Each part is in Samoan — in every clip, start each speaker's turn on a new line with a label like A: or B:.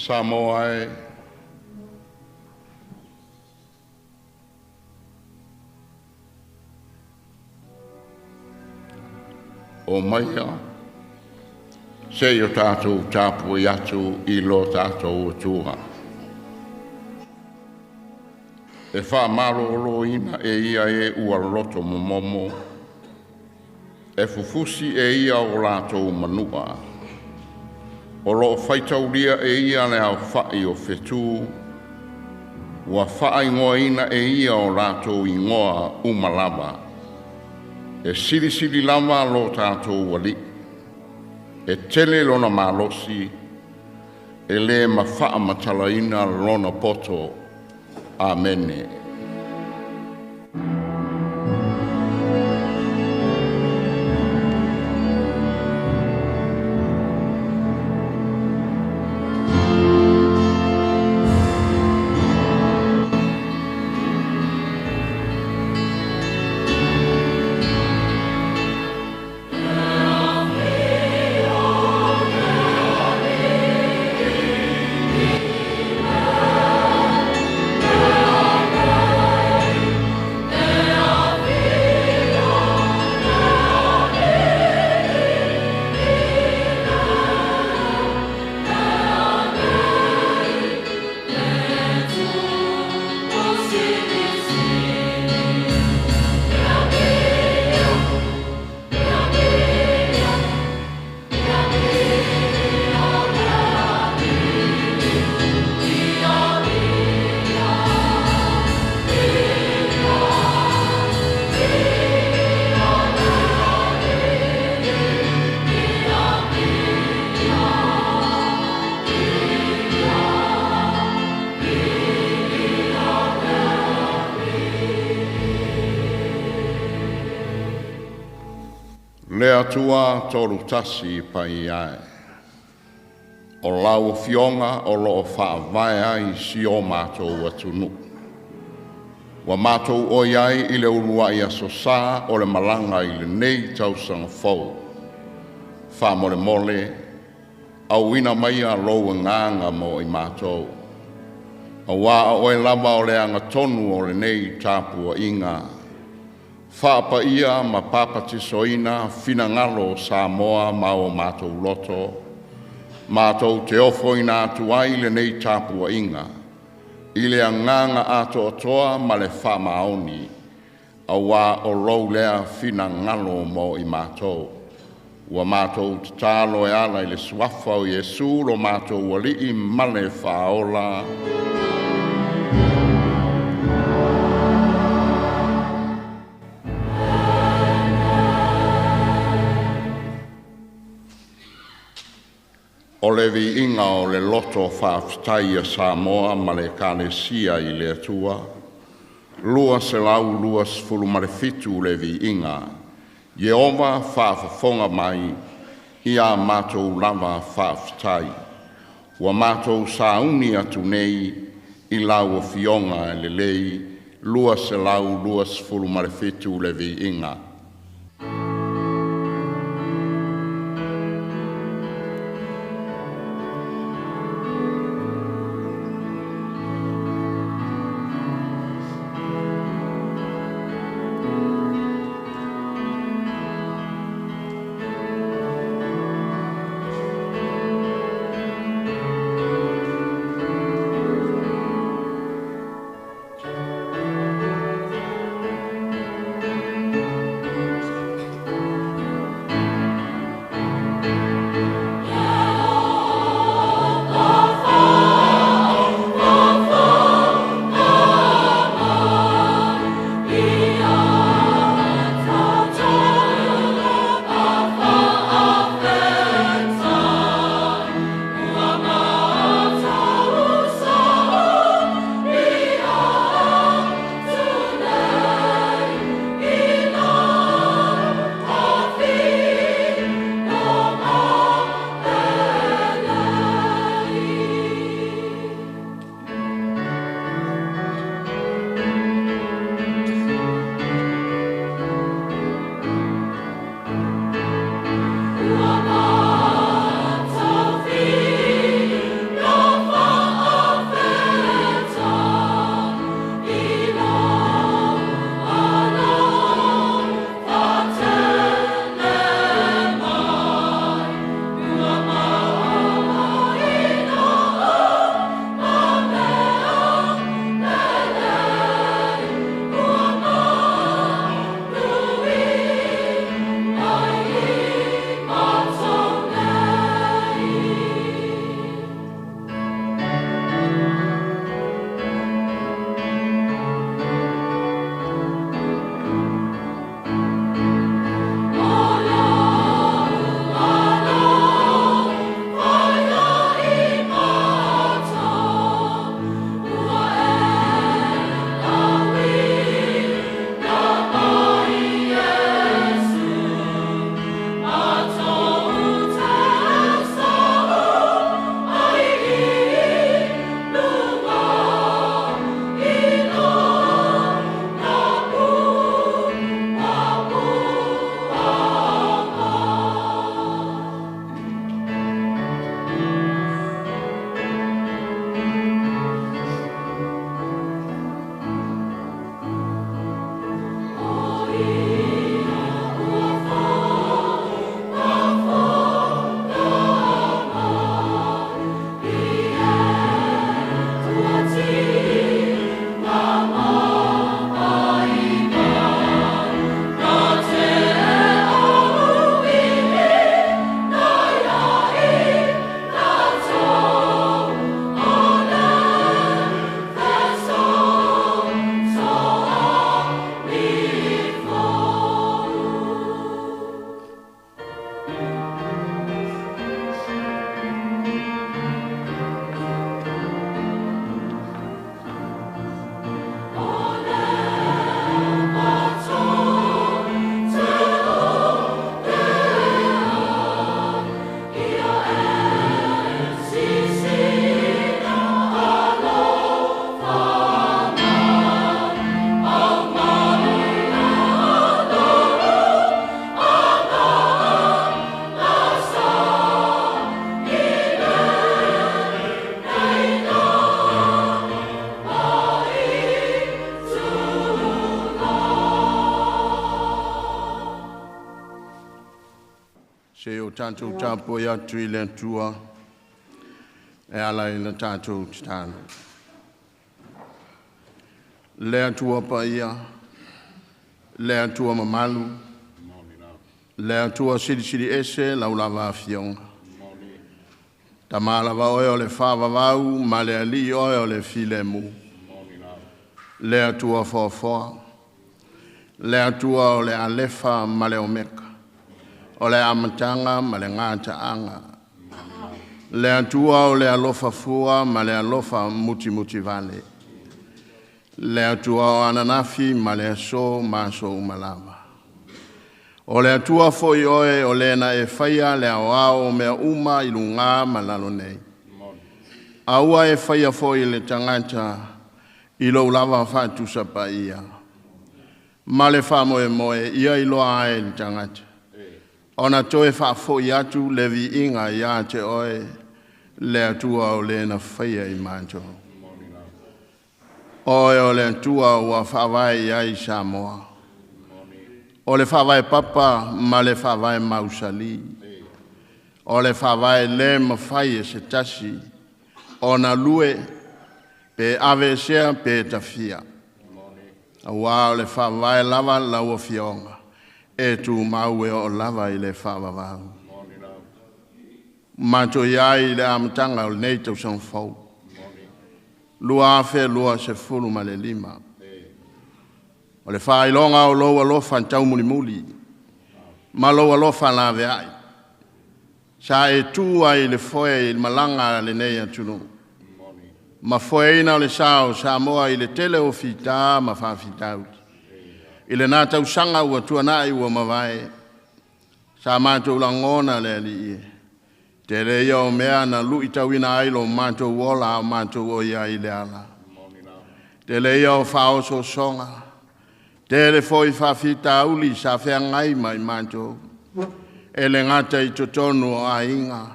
A: Samoa e, o maia se i o tatou tapuai atu i lo tatou Atua. E faamalōlōina e ia e ua loto momomo, e fufusi e ia o latou manua. O loo faitaulia e ia le aofa'i o fetū, ua faaigoaina e ia o latou igoa uma lava. E silisili lava lo tatou Alii, e tele lona malosi, e le mafaamatalaina lona poto. Amene. Le Atua tolu tasi paia e, o lau afioga o loo faavae ai si o matou atunuu. Ua matou oi ai i le uluai aso Sa o le malaga i lenei tausaga fou. Faamolemole, auina maia lou agaga mo i matou. Auā o oe lava o le agatonu o lenei tapuaiga. Faapaia ma papatisoina finagalo o Samoa ma o matou loto, matou te ofoina atu ai lenei tapuaiga i le agaga atoatoa ma le faamaoni, auā o lou lea finagalo mo i matou. Ua matou tatalo e ala i le suafa o Iesu lo matou Alii ma le Faaola. O le viiga o le loto faafetai ia Samoa ma le Ekalesia i le Atua, 227 le viiga. Ieova faafofoga mai ia matou lava faafetai. Ua matou sauni atu nei i lau Afioga e lelei, 227 le viiga.
B: Se o tatou tapuai atu i le Atua e ala i la tatou tatalo. Le Atua paia, le Atua mamalu, le Atua silisili ese lau lava afioga. Tama lava oe o le faavavau ma le alii oe o le filemu. Le Atua foafoa, le Atua o le Alefa ma le Omeka, o le amataga ma le gataaga. Le Atua o le alofa fua ma le alofa mutimutivale. Le Atua o ananafi ma le aso ma aso uma lava. O le Atua foi oe o lena e faia le aoao o mea uma i luga ma lalo nei. A ua e faia foi le tagata i lou lava faatusapaia ma le faamoemoe ia iloa ai le tagata, ona toe faafoi atu le viiga ia te oe, le Atua o lena faia i matou. Oe o le Atua ua faavae i ai Samoa, o le faavae papa ma le faavae mausali, o le faavae le mafai e se tasi ona lue pe aveesea pe tafia. Auā o le faavae lava lau afioga e tumau e oo lava i le faavavau. Matou i ai i le amataga o lenei tausaga fou 2025. O le faailoga o lou alofa taumulimuli ma lou alofa laveai, sa e tu ai i le foe i le malaga a lenei atunuu, ma foeina o le sa o Samoa i le tele o fita ma faafitauli. I lena tausaga ua tuanai ua mavae, sa matou lagona le alii e. Tele ia o mea na luitauina ai lo matou ola a o matou oi ai i le ala. Tele ia o faaosoosoga, tele foi faafitauli sa feagai ma i matou, e le gata i totonu o aiga,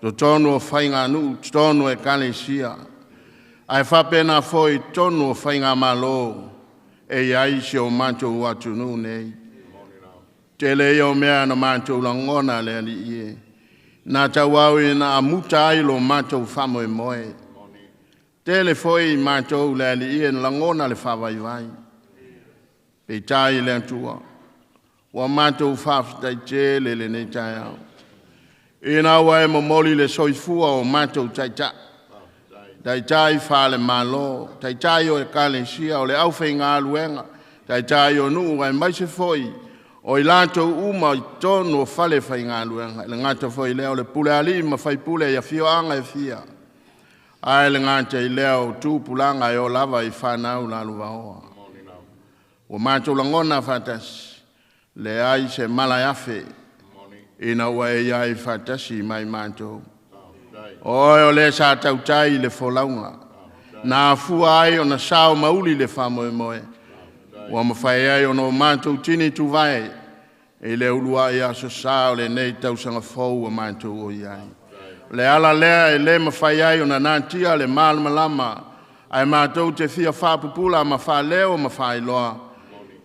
B: totonu o faiganuu, totonu o ekalesia, ae faapena foi i totonu o faigamalo e i ai si o matou atunuu nei. Tele ia o mea na matou lagona le alii e, na tauau ina amuta ai lo matou faamoemoe. Tele foi matou le alii e na lagona le faavaivai. Peitai le Atua, ua matou faafetai tele lenei taeao, ina ua e momoli le soifua o matou taitai, taitai faale-Malo, taitai o ekalesia, o le aufaigaluega, taitai o nuu, aemaise foi o i latou uma i totonu o fale faigaluega. E le gata foi i lea o le pule alii ma faipule i afioaga e fia, ae le gata i lea o tupulaga e oo lava i fanau lalovaoa. Ua matou lagona faatasi, leai se mala e afe, ina ua e i ai faatasi ma i matou. O oe o le sa tautai i le folauga, na afua ai ona sao mauli le faamoemoe, ua mafai ai ona o matou tini tuvae i le uluai aso sa o lenei tausaga fou ua matou oi ai. O le ala lea e le mafai ai ona natia le malamalama, ae matou te fia faapupula ma faaleo ma faailoa,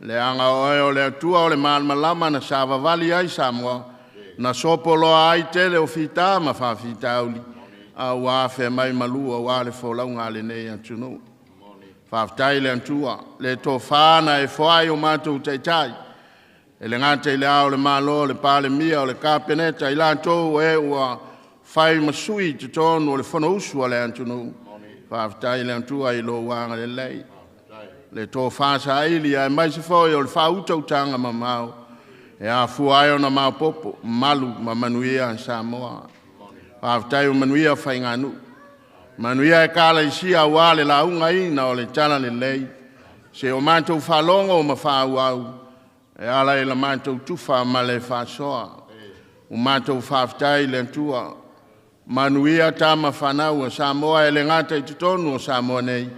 B: leaga o oe o le Atua o le malamalama na savavali ai Samoa, na sopoloa ai tele o fita ma faafitauli, a ua afea mai malu aua le folauga a lenei atunuu. Faafetai le Atua, le tofa na e foai o matou taitai, e le gata i le Ao o le Malo, le Palemia, o le Kapeneta, i latou e ua fai ma sui i totonu o le Fonousu a le atunuu. Faafetai le Atua i lou agalelei, le tofa saili aemaise foi o le faautautaga mamao e afua ai ona maopoopo, malu ma manuia Samoa. Faafetai ua manuia faiganuu, manuia ekalesia aua le laugaina o le talalelei, se o matou faalogo ma faaauau e ala i la matou tufa ma le faasoa. Ua matou faafetai i le Atua, manuia tama fanau a Samoa e le gata i totonu o Samoa nei,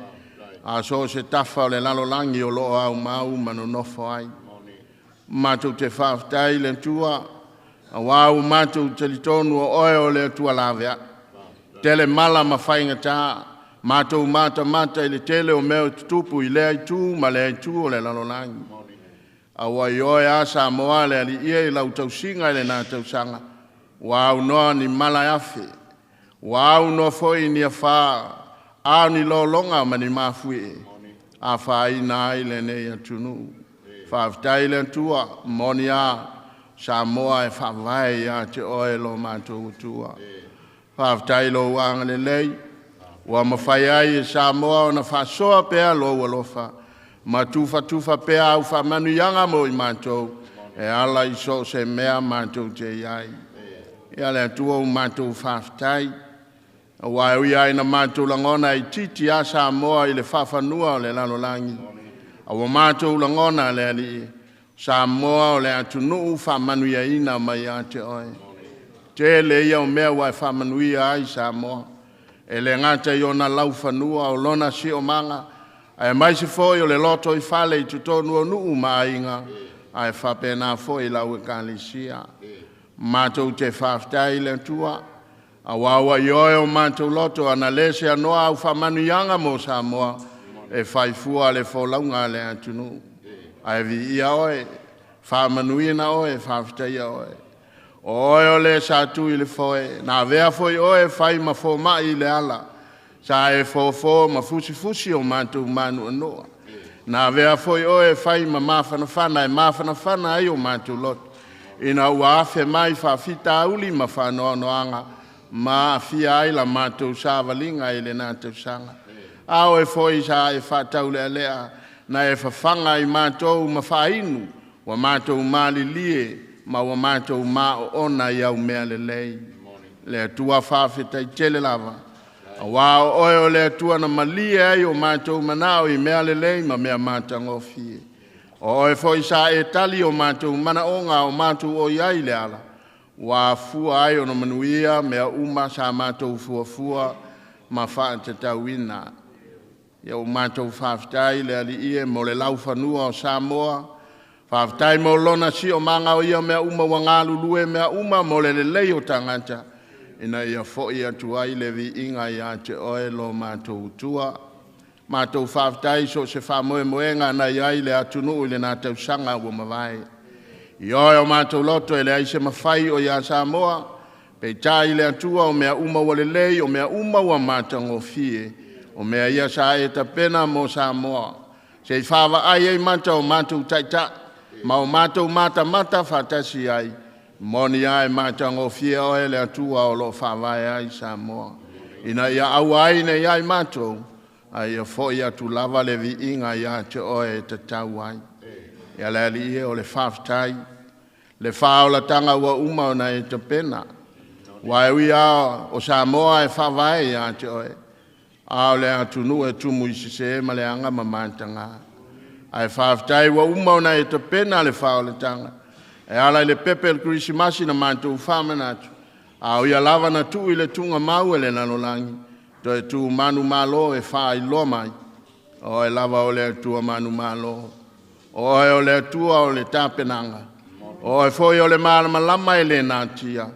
B: a so o se tafa o le lalolagi o lo o aumau ma nonofo ai. Matou te faafetai i le Atua, auā ua matou talitonu o oe o le Atua laveai. Tele mala ma faigata, matou matamata i le tele o mea o tutupu i lea itu ma lea itu o le lalolagi. A ua ioe a Samoa le Alii e i lau tausiga i lena tausaga, ua aunoa ni mala e afe, ua aunoa foi ni afā, a o ni lologa ma ni mafuie, afaina ai lenei atunuu. Faafetai i le Atua, moni a, Samoa e faavae ia te oe lo matou Atua. Faafetai i lou agalelei, ua mafai ai e Samoa ona faasoa pea lou alofa, ma tufatufa pea au faamanuiaga mo i matou, e ala i so o se mea matou te i ai. Ia le Atua ua matou faafetai, aua e ui lava ina matou lagona e itiiti lava Samoa i le faafanua o le lalolagi, a ua matou lagona le Alii, Samoa o le atunuu faamanuiaina mai ia te oe. Tele ia o mea ua e faamanuia ai Samoa, e le gata i ona laufanua o lona siomaga, aemaise foi o le lotoifale i totonu o nuu ma aiga, ae faapena foi lau Ekalesia. Matou te faafetai i le Atua, aua ua ioe o matou loto ana le seanoa au faamanuiaga mo Samoa, e fai fua le folauga a le atunuu. Ae viia oe, faamanuina oe, faafetaia oe. O oe o le sa tu i le foe, na avea foi oe e fai ma fomai i le ala, sa e fofo ma fusifusi o matou manuanua. Na avea foi oe e fai ma mafanafana e mafanafana ai o matou loto, ina ua afe mai faafitauli ma faanoanoaga, ma aafia ai la matou savaliga i lena tausaga. A oe foi sa e faataulealea, na e fafaga i matou ma faainu, ua matou malilie ma ua matou maoona i au mea lelei. Le Atua faafetai tele lava, aua o oe o le Atua na malie ai o matou manao i mea lelei ma mea matagofie. O oe foi sa e tali o matou manaoga o matou o i ai i le ala, ua afua ai ona manuia mea uma sa matou fuafua ma faatatauina. Ia ua matou faafetai le Alii e mo le laufanua o Samoa, faafetai mo lona siomaga o ia mea uma ua galulue mea uma mo le lelei o tagata, ina ia foi atu ai le viiga ia te oe lo matou Atua. Matou faafetai i so o se faamoemoega na i ai le atunuu i lena tausaga ua mavae. Ioe o matou loto e leai se mafai o ia Samoa, peitai le Atua o mea uma ua lelei, o mea uma ua matagofie, o mea ia sa e tapena mo Samoa, se i faavaai ai mata o matou taitai, ma o matou matamata faatasi ai, moni lava e matagofie oe le Atua o lo o faavae ai Samoa, ina ia aua ai ne i ia i matou, a ia foi atu lava le viiga ia te oe e tatau ai. Ia le Alii e, o le faafetai, le faaolataga ua uma ona e tapena, aua e ui lava o Samoa e faavae ia te oe, a o le atunuu e tumu i sese ma leaga ma mataga. Ae faafetai ua uma ona e tapena le faaolataga, e ala i le pepe o le Kerisimasi na matou faamanatu, a o ia lava na tuu i le tuugamau e le lalolagi, toe tu manumalo e faailoa mai, o oe lava o le Atua manumalo, o oe o le Atua o le tapenaga, o oe foi o le malamalama e le natia,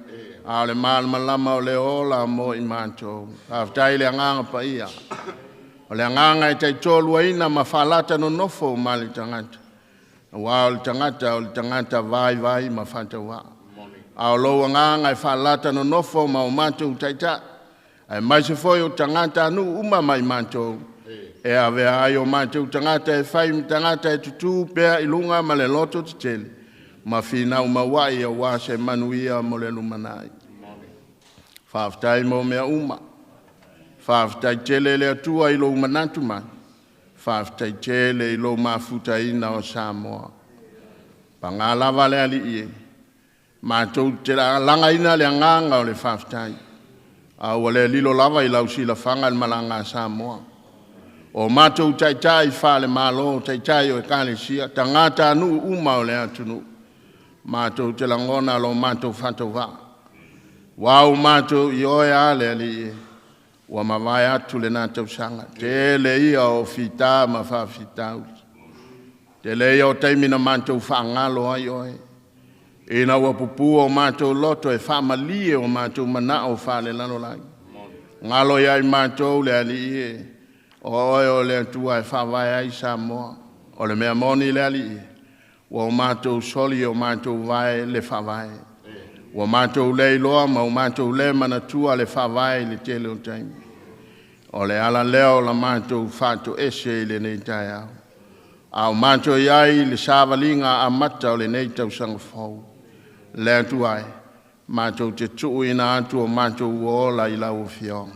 B: a o le malamalama o le ola mo i matou. Faafetai i le Agaga Paia, o le Agaga e taitoaluaina ma faalata nonofo ma le tagata, aua o le tagata o le tagata vaivai ma faatauvaa. A o lou Agaga e faalata nonofo ma o matou taitai, aemaise foi o tagatanuu uma ma i matou, e avea ai o matou tagata e fai ma tagata e tutu pea i luga ma le loto tetele, ma finau mauai aua se manuia mo le lumanai. Faafetai mo mea uma. Faafetai tele le Atua i lou manatu mai. Faafetai tele i lou mafutaina o Samoa. Paga lava le Alii e, matou te lagaina le agaga o le faafetai, a ua le lilo lava i lau silafaga le malaga a Samoa. O matou taitai faale-Malo, taitai o Ekalesia, tagatanuu uma o le atunuu, matou te lagona lo matou faatauvaa. Ua o matou ioe a le Alii e, ua mavae atu lena tausaga. Tele ia o fita ma faafitauli. Tele ia o taimi na matou faagalo ai oe, ina ua pupu o matou loto e faamalie o matou manao faalelalolagi. Galo ia i matou le Alii e, o oe o le Atua e faavae ai Samoa. O le mea moni le Alii e, Ua o matou soli o matou vae le faavae. Ua matou le iloa ma o matou le manatua le faavae i le tele o taimi. O le ala lea o la matou faatoese i lenei taeao. A o matou i ai i le savaliga amata o lenei tausaga fou, le Atua e, matou te tuuina atu o matou ola i lau Afioga.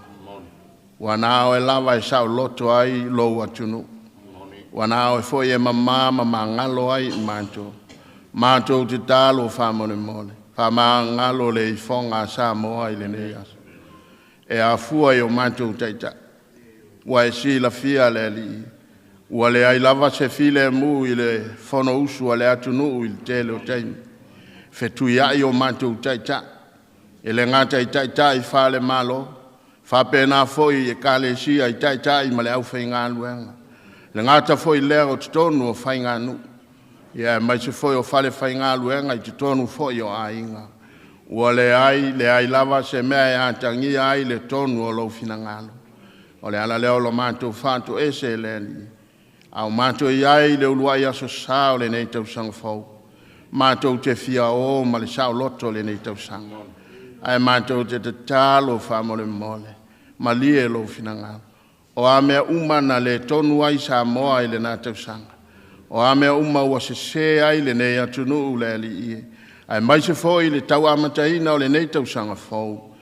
B: Ua na oe lava e saoloto ai lou atunuu. Ua na oe foi e mamā ma magalo ai i matou. Matou te talo faamolemole, faamagalo le ifoga a Samoa i lenei aso. E afua i o matou taitai, ua e silafia le Alii, ua leai lava se filemu i le fonousu a le atunuu i le tele o taimi. Fetuiai o matou taitai, e le gata i taitai faale-Malo, faapena foi i ekalesia i taitai ma le aufaigaluega. Le gata foi lea o totonu o faiganuu, ia aemaise foi o falefaigaluega i totonu foi o aiga. Ua leai leai lava se mea e atagia ai le tonu o lou finagalo. O le ala lea o lo matou faatoese e le Alii, a o matou i ai i le uluai aso sa o lenei tausaga fou, matou te fia o ma le saoloto i lenei tausaga. Ae matou te tatalo faamolemole, malie lou finagalo. O a mea uma na le tonu ai Samoa i lena tausaga, o a mea uma ua sese ai lenei atunuu le Alii e, aemaise foi le tau amataina o lenei tausaga fou,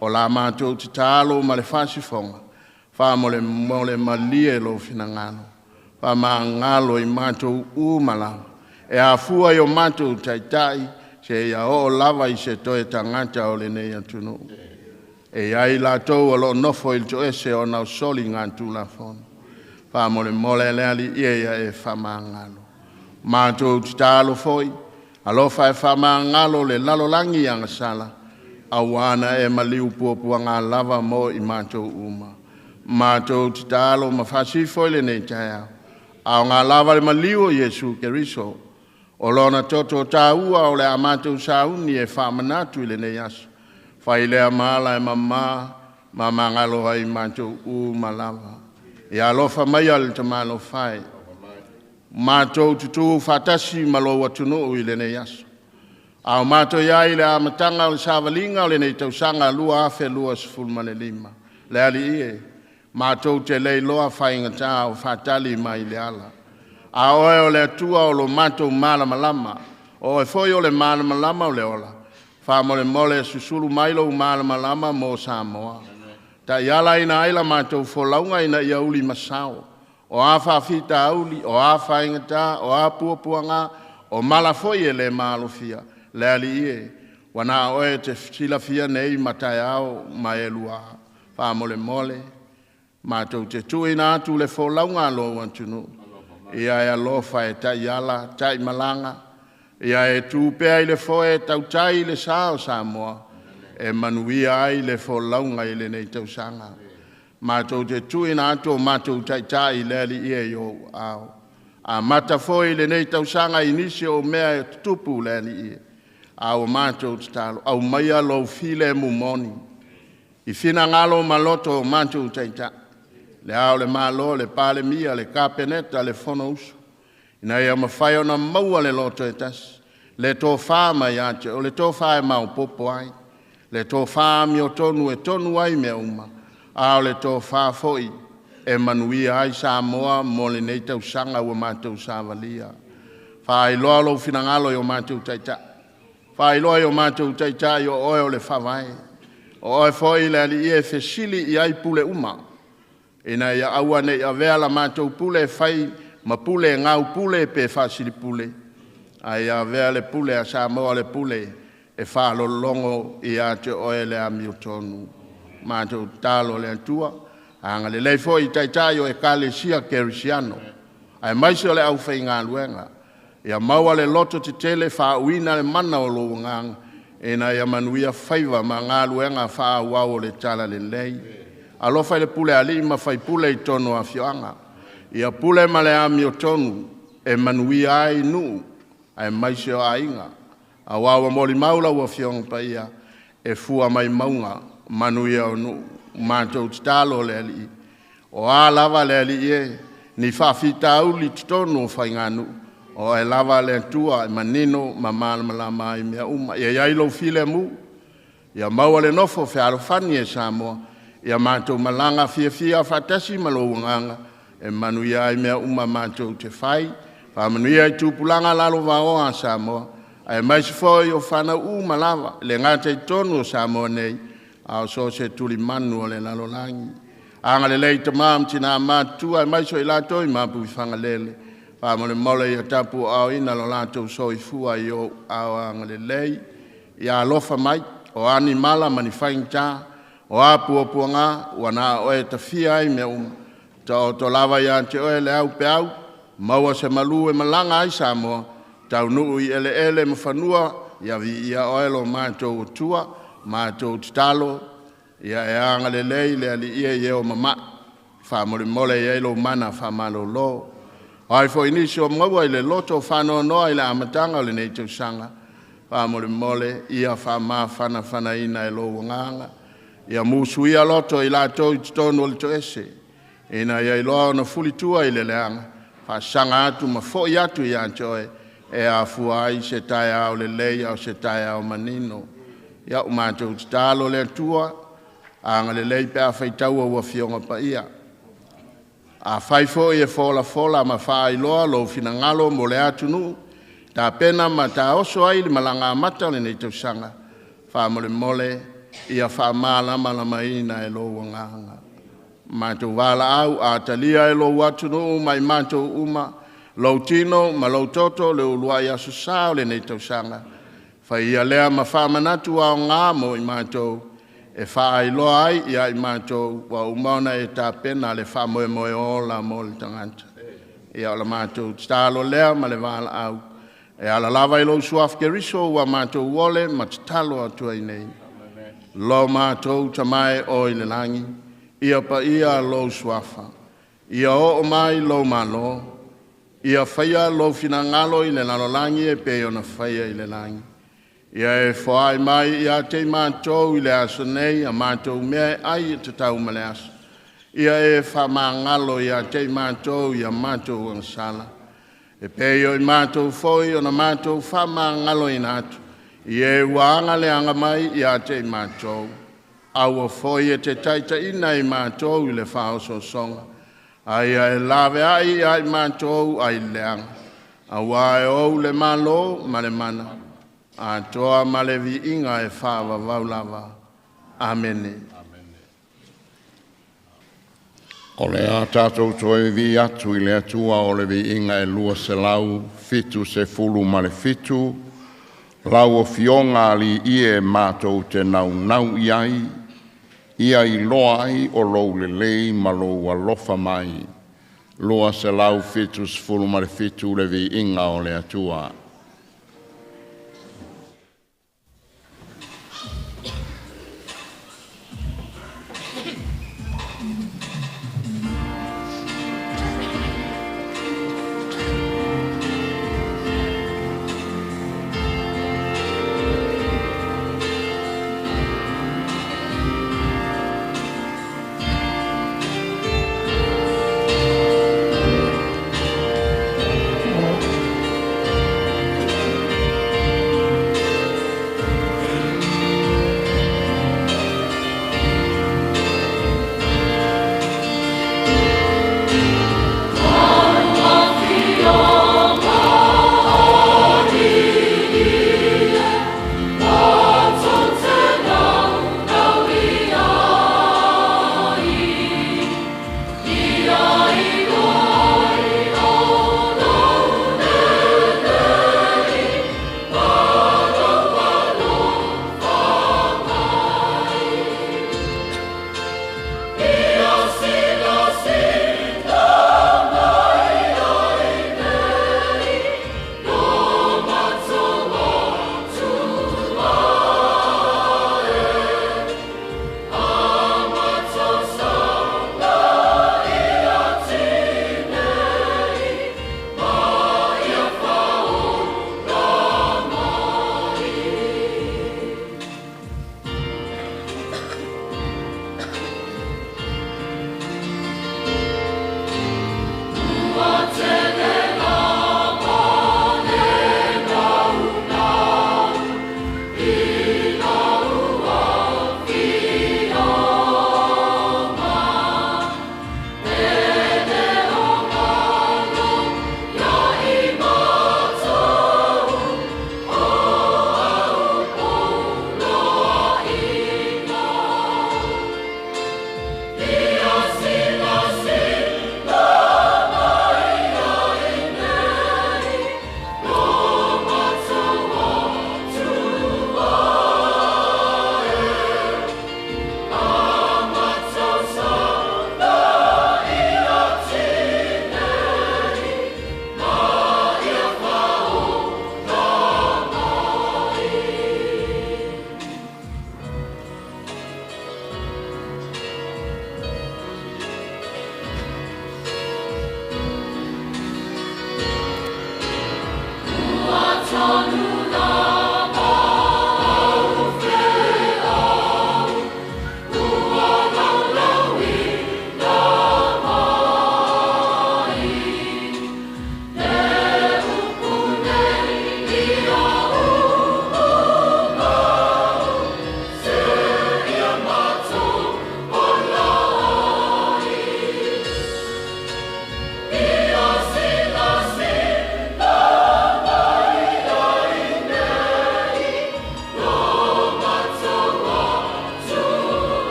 B: o la matou tatalo ma le faasifoga, faamolemole malie lou finagalo, faamagalo i matou uma lava, e afua i o matou taitai, seia oo lava i se toe tagata o lenei atunuu. E i ai latou o lo o nofo i le toese ona o soligatulafono. Faamolemole le Alii e ia e faamagalo. Matou tatalo foi, alofa e faamagalo le lalolagi agasala, auā na e maliu puapuaga lava mo i matou uma. Matou tatalo ma faasifo i lenei taeao, aoga lava le maliu o Iesu Keriso, o lona toto taua o le a matou sauni e faamanatu i lenei aso. Fai lea ma ala e mamā ma magalo ai matou uma lava. Ia alofa maia le Tamalofa e, matou tutu faatasi ma lou atunuu i lenei aso. A o matou i ai i le amataga o le savaliga o lenei tausaga 2025, le Alii e, matou te le iloa faigata o faatali mai le ala. A oe o le Atua o lo matou malamalama, o oe foi o le malamalama o le ola, faamolemole susulu mai lou malamalama mo Samoa. Taialaina ai la matou folauga ina ia ulimasao. O a faafitauli, o a faigata, o a puapuaga, o mala foi e le maalofia, le Alii e, ua na o oe e te silafia nei ma taeao ma e lua. Faamolemole, matou te tuuina atu le folauga a lou atunuu. Ia e alofa e taiala, taimalaga, ia e tu pea i le foe e tautai i le sa o Samoa, e manuia ai le folauga i lenei tausaga. Matou te tuuina atu o matou taitai le Alii e i ou ao. Amata foi lenei tausaga i nisi o mea e tutupu le Alii e, a ua matou tatalo, aumaia lou filemu moni i finagalo ma loto o matou taitai, le Ao o le Malo, le Palemia, le Kapeneta, le Fonousu, ina ia mafai ona maua le loto e tasi, le tofa mai ia te oe, le tofa e maopoopo ai, le tofa amiotonu e tonu ai mea uma, a o le tofa foi e manuia ai Samoa mo lenei tausaga ua matou savalia. Faailoa lou finagalo i o matou taitai. Faailoa i o matou taitai o oe o le faavae. O oe foi le Alii e fesili i ai pule uma, ina ia aua ne i avea la matou pule e fai ma pule gaupule pe faasilipule, ae ia avea le pule a Samoa o le pule e faalologo ia te oe le amiotonu. Matou tatalo le Atua, agalelei foi i taitai o Ekalesia Kerisiano, aemaise o le aufaigaluega, ia maua le loto tetele faauuina le mana o lou agaga, ina ia manuia faiva ma galuega faaauau o le talalelei. Alofa i le pule a alii ma faipule i totonu o afioaga, ia pule ma le amiotonu e manuia ai nuu aemaise o aiga. Aua ua molimau lau Afioga Paia, e fua mai mauga manuia o nuu. Matou tatalo le Alii, o a lava le Alii e, ni faafitauli i totonu o faiganuu, O oe lava le Atua e manino ma malamalama ai mea uma. Ia i ai lou filemu, ia maua le nofo fealofani e Samoa, ia matou malaga fiafia faatasi ma lou agaga e manuia ai mea uma matou te fai. Faamanuia i tupulaga lalovaoa a Samoa, aemaise foi o fanau uma lava, e le gata i totonu o Samoa nei, a o so o se tulimanu o le lalolagi. Agalelei i tama ma tina matutua aemaise o i latou i mapuifagalele, faamolemole ia tapuaaoina lo latou soifua i ou aao agalelei. Ia alofa mai, o a ni mala ma ni faigata, o a puapuaga, ua na o Oe e tafia ai mea uma, taoto lava ia te Oe le aupeau, maua se malu e malaga ai Samoa, taunuu i eleele ma fanua, ia viia Oe lo matou Atua. Matou tatalo, ia e agalelei le Alii e i e o mama'i, faamolemole e i ai lou mana faamalolo. O ai foi nisi o maua i le loto faanoanoa i le amataga o lenei tausaga, faamolemole ia faamafanafanaina e lou agaga, ia musuia loto o i latou i totonu o le toese, ina ia iloa ona fulitua i le leaga, faasaga atu ma foi atu ia te Oe, e afua ai se taeao lelei a o se taeao manino. Ia, ua matou tatalo le Atua, agalelei pe a faitau ou Afioga Paia. Afai foi e folafola ma faailoa lou finagalo mo le atunuu, tapena ma taoso ai le malaga amata o lenei tausaga, faamolemole ia faamalamalamaina e lou agaga. Matou valaau, a talia e lou atunuu ma i matou uma lou tino ma lou toto le uluai aso sa o lenei tausaga, fai ia lea ma faamanatu aoga mo i matou e faailoa ai ia i matou ua uma ona e tapena le faamoemoe ola mo le tagata. Ia o la matou tatalo lea ma le valaau e ala lava i lou Suafa Keriso ua matou ole ma tatalo atu ai nei. Lo matou Tama e oo i le lagi, ia paia lou Suafa, ia oo mai lou Malo, ia faia lou finagalo i le lalolagi e pei ona faia i le lagi. Ia e foai mai ia te i matou i le aso nei a matou mea e ai e tatau ma le aso. Ia e faamagalo ia te i matou i a matou agasala, e pei o i matou foi ona matou faamagaloina atu i e ua aga mai ia te i matou. Aua foi e te taitaiina i matou i le faaosoosoga, a ia e laveai ia i matou ai le leaga, aua e ou le Malo ma le mana, atoa ma le viiga e faavavau lava. Amene.
A: O le a tatou toe vivii atu i le Atua o le viiga e 277, lau Afioga Alii e matou te naunau i ai, ia iloa ai o lou lelei ma lou alofa mai. 277 le viiga o le Atua.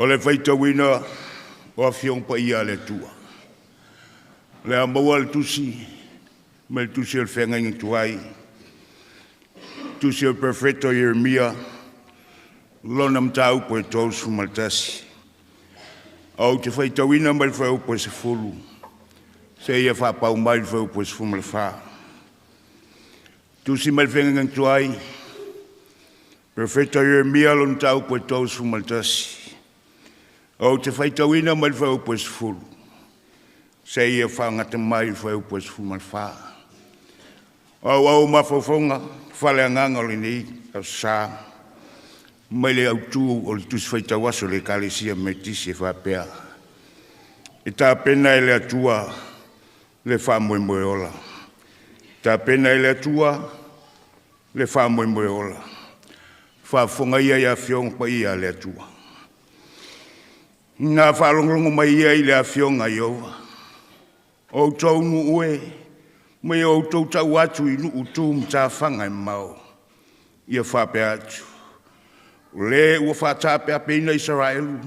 C: O le faitauina o Afioga Paia a le Atua. O le a maua le tusi mai le tusi o le feagaiga tuai, tusi o le Perofeta o Ieremia, lona mataupu e 31. Ou te faitauina mai le fuaiupu e 10 seia faapau mai le fuaiupu e 14. Tusi mai le feagaiga tuai, Perofeta o Ieremia, lona mataupu e 31. Ou te faitauina mai le fuaiupu e 10 seia faagata mai le fuaiupu e 14. O auau mafaufauga faaleagaga o lenei aso sa mai le autu o le Tusi Faitau Aso a le Ekalesia Metotisi e faapea: E tapena e le Atua le faamoemoe ola. Tapena e le Atua le faamoemoe ola. Faafofoga ia i Afioga Paia a le Atua. Na faalogologo mai ia i le Afioga a Ieova, o outou nuu e, ma ia outou tau atu i nuu tu matafaga e mamao, ia faapea atu, o le ua faataapeapeina Isaraelu,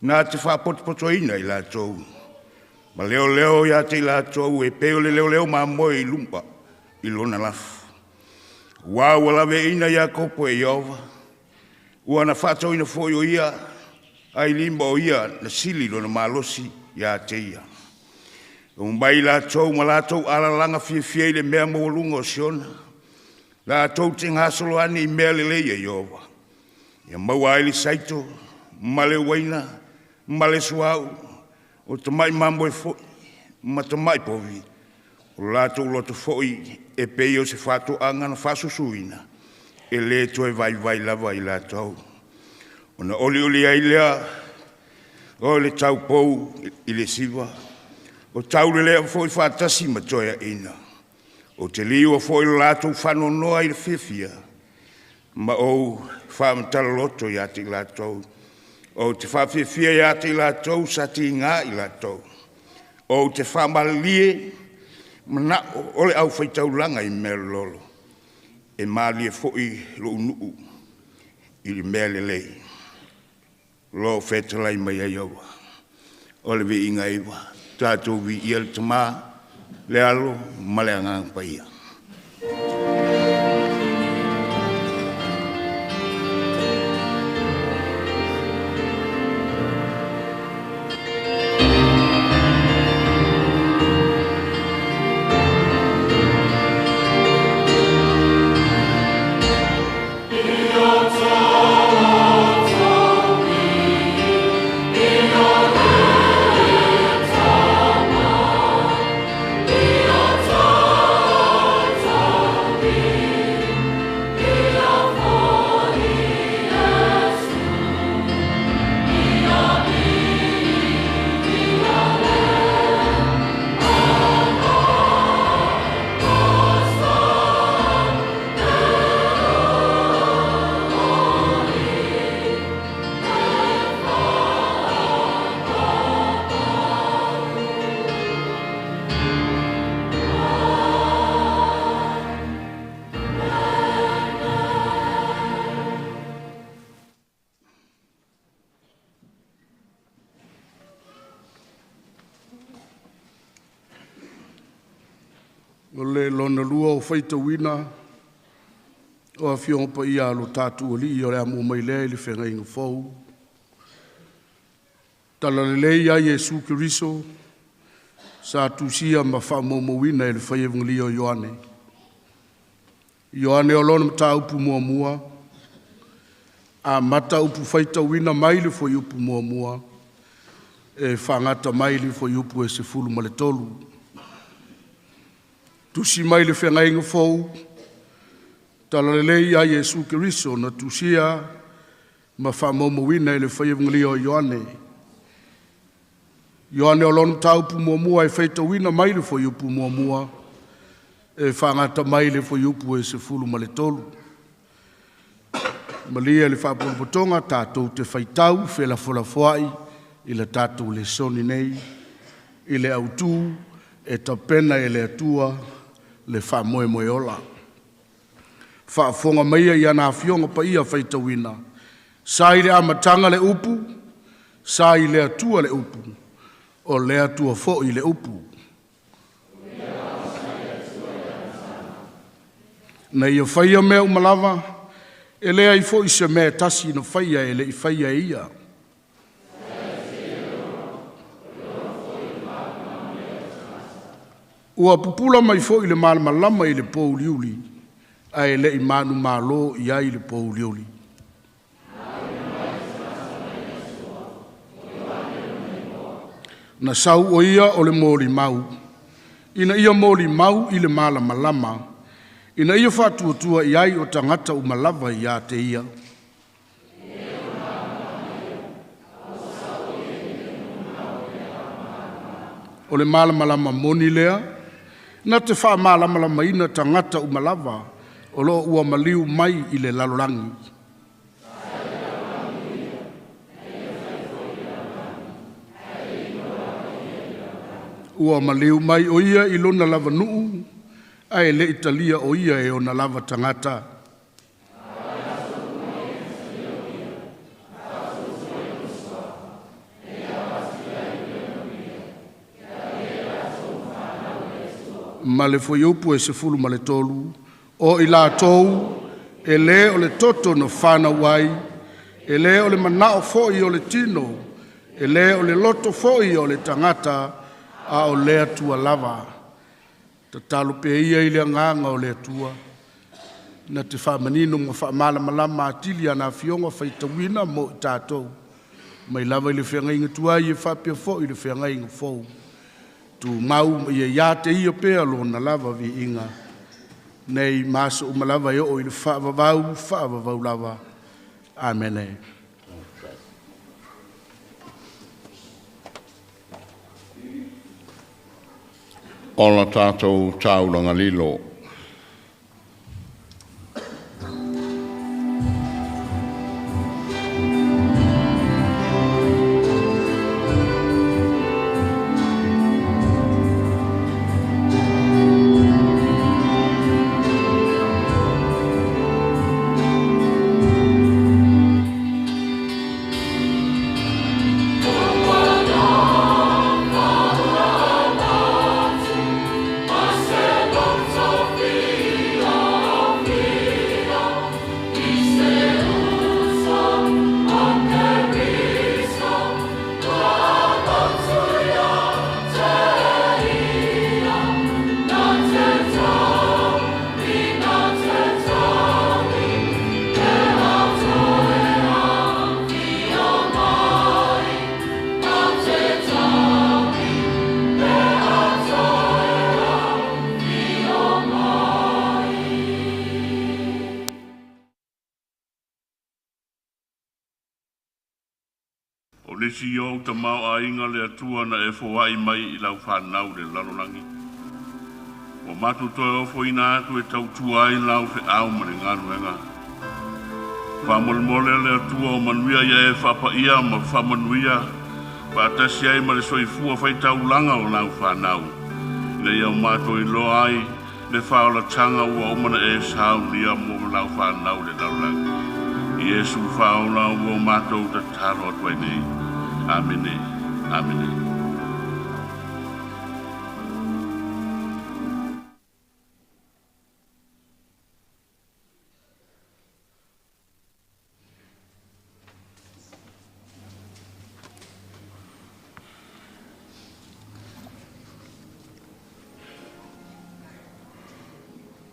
C: na te faapotopotoina i latou, ma leoleo ia te i latou e pei o le leoleo mamoe i luma i lona lafu. Aua ua laveaiina Iakopo e Ieova, ua na faatauina foi o ia ailima o ia na sili lona malosi ia te ia. E omai latou ma latou alalaga fiafia i le mea maualuga o Siona, latou te gasolo ane i mea lelei a Ieova, ia maua ai le saito ma le uaina ma le suauu, o tamai mamoe foi ma tamai povi, o latou loto foi e pei o se fatoaga na faasusuina, e le toe vaivai lava i latou. Ona olioli ai lea o le taupou i le siva, o taulelea foi faatasi ma toeaiina. Ou te liua foi lo latou faanoanoa i le fiafia, ma ou faamatala-loto ia te i latou. Ou te faafiafia ia te i latou sa tiga i latou. Ou te faamalilie manao o le aufaitaulaga i mea lololo, e malie foi lou nuu i le mea lelei, o lo o fetalai mai ai Ieova. O le viiga e iwa, tatou viia le Tama, le Alo ma le Agaga Paia.
D: O le lona lua o faitauina o Afioga Paia a lo tatou Alii o le a muamua mai lea i le Feagaiga Fou. Talalelei a Iesu Keriso sa tusia ma faamaumauina e le Fai Evagalia o Ioane. Ioane o lona mataupu muamua, amata upu faitauina mai le fuaiupu 1 e faagata mai le fuaiupu e 13. Tusi mai le Feagaiga Fou, Talalelei a Iesu Keriso na tusia ma faamaumauina e le Fai Evagalia o Ioane. Ioane o lona mataupu muamua e faitauina mai le fuaiupu 1 e faagata mai le fuaiupu e 13. Malie le faapotopotoga tatou te faitau felafolafoai i le tatou lesoni nei i le autu e tapena e le Atua le faamoemoe ola. Faafofoga maia i ana Afioga Paia faitauina, sa i le amataga le upu, Sa i le Atua le Upu, o le Atua foi le Upu. Na ia faia mea uma lava, e leai foi se mea e tasi na faia e le i faia e ia. Ua pupula mai foi le malamalama i le pouliuli, ae le i manumalo i ai le pouliuli. Na sau o ia o le molimau, ina ia molimau i le malamalama, ina ia faatuatua i ai o tagata uma lava ia te ia. O le malamalama moni lea na te faamalamalamaina tagata uma lava o lo o ua maliu mai i le lalolagi. Ua maliu mai o ia i lona lava nuu, ae le i talia o ia e ona lava tagata. Ma le fuaiupu e 13, o i latou e le o le toto na fanau ai, e le o le manao foi o le tino, e le o le loto foi o le tagata, a o le Atua lava. Tatalo pea ia i le Agaga o le Atua na te faamanino ma faamalamalama atili ana Afioga faitauina mo i tatou, mai lava i le Feagaiga Tuai e faapea foi le Feagaiga Fou, tumau ma ia ia te Ia pea Lona lava viiga, nei ma aso uma lava e oo i le faavavau, faavavau lava. Amene.
A: Ola tatou taulaga lilo.
E: O nisi ou tamaoaiga le Atua na e foai mai i lau fanau i le lalolagi. Ua matou toe ofoina atu e tautua ai lau feau ma le galuega. Faamolemole le Atua o manuia ia e faapaia ma faamanuia faatasi ai ma le soifua faitaulaga o lau fanau, ina ia o matou iloa ai le faaolataga ua uma ona e saunia mo lau fanau i le lalolagi. Iesu faaola ua o matou tatalo atu ai nei. Amene. Amene.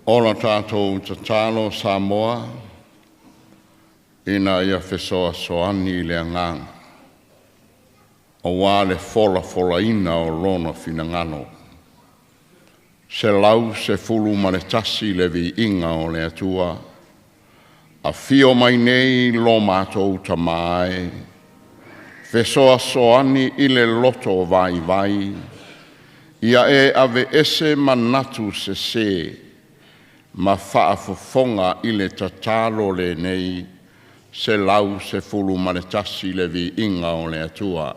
A: Ola tatou tatalo Samoa, ina ia fesoasoani le agaga, aua le folafolaina o lona finagalo. 111 le viiga o le Atua, afio mai nei lo matou Tama e, fesoasoani i le loto vaivai, ia e aveese manatu sese, ma faafofoga i le tatalo lenei. 111 le viiga o le Atua.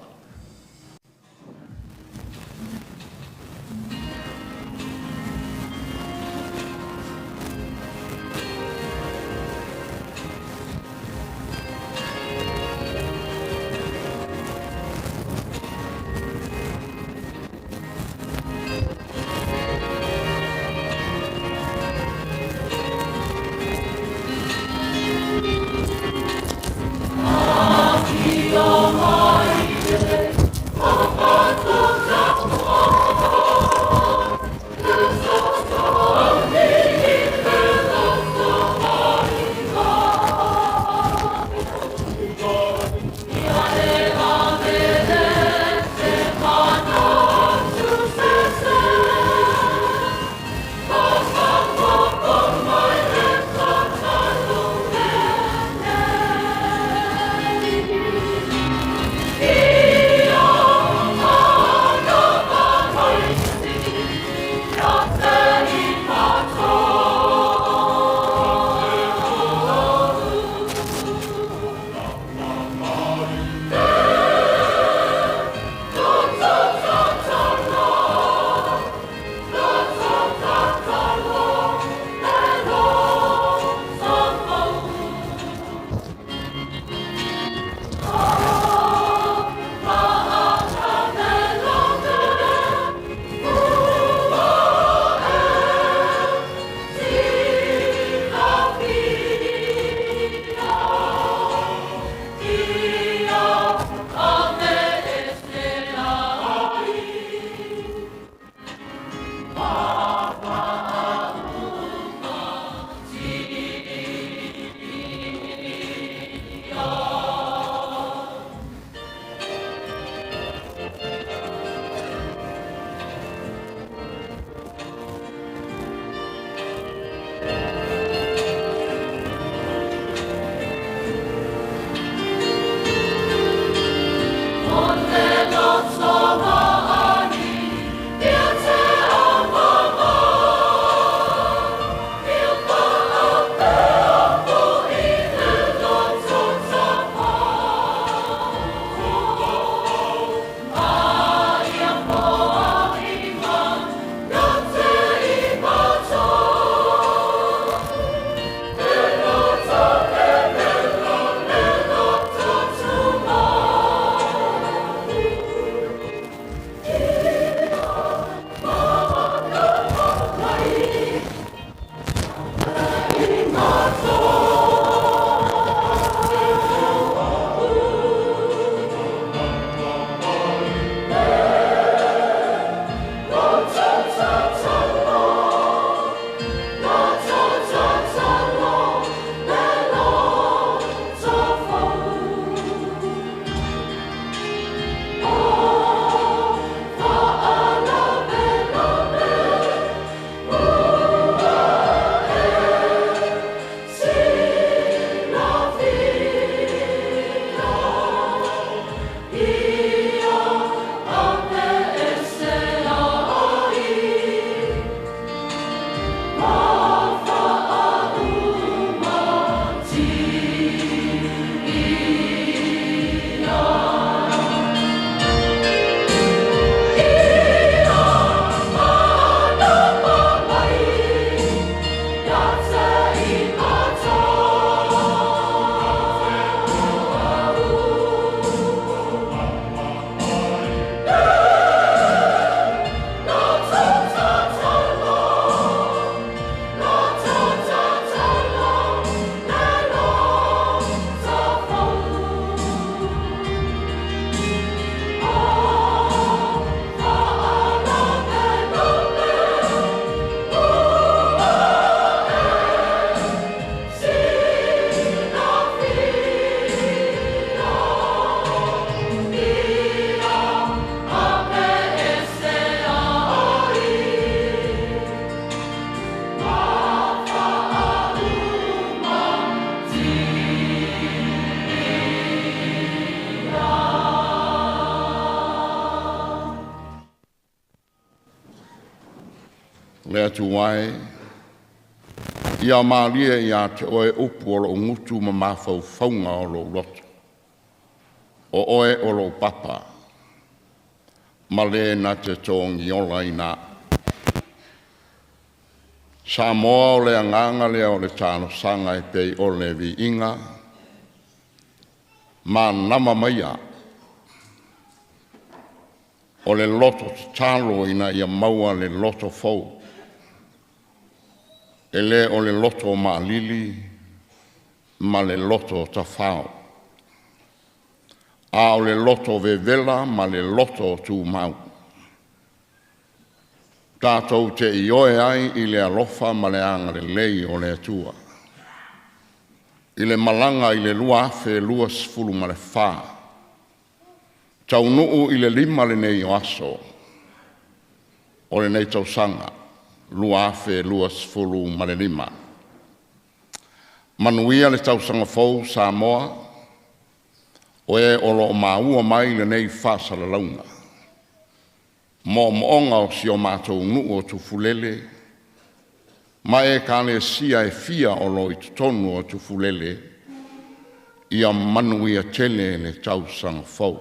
A: Le Atua e, ia malie ia te oe upu o lou gutu ma mafaufauga o lou loto. O oe o lou papa, ma le na te togiola ina. Samoa o le agaga lea o le talosaga e pei o le viiga, ma nama maia o le loto tatalo ina ia maua le loto fou. E le o le loto maalili ma le loto tafao, a o le loto vevela ma le loto tumau. Tatou te ioe ai i le alofa ma le agalelei o le Atua. I le malaga i le 2024, taunuu i le 5 lenei o aso o lenei tausaga 2025. Manuia le tausaga fou Samoa, o e o lo o maua mai lenei faasalalauga. Moomooga o si o matou nuu o Tufulele ma ekalesia e fia o lo o i totonu o Tufulele, ia manuia tele le tausaga fou.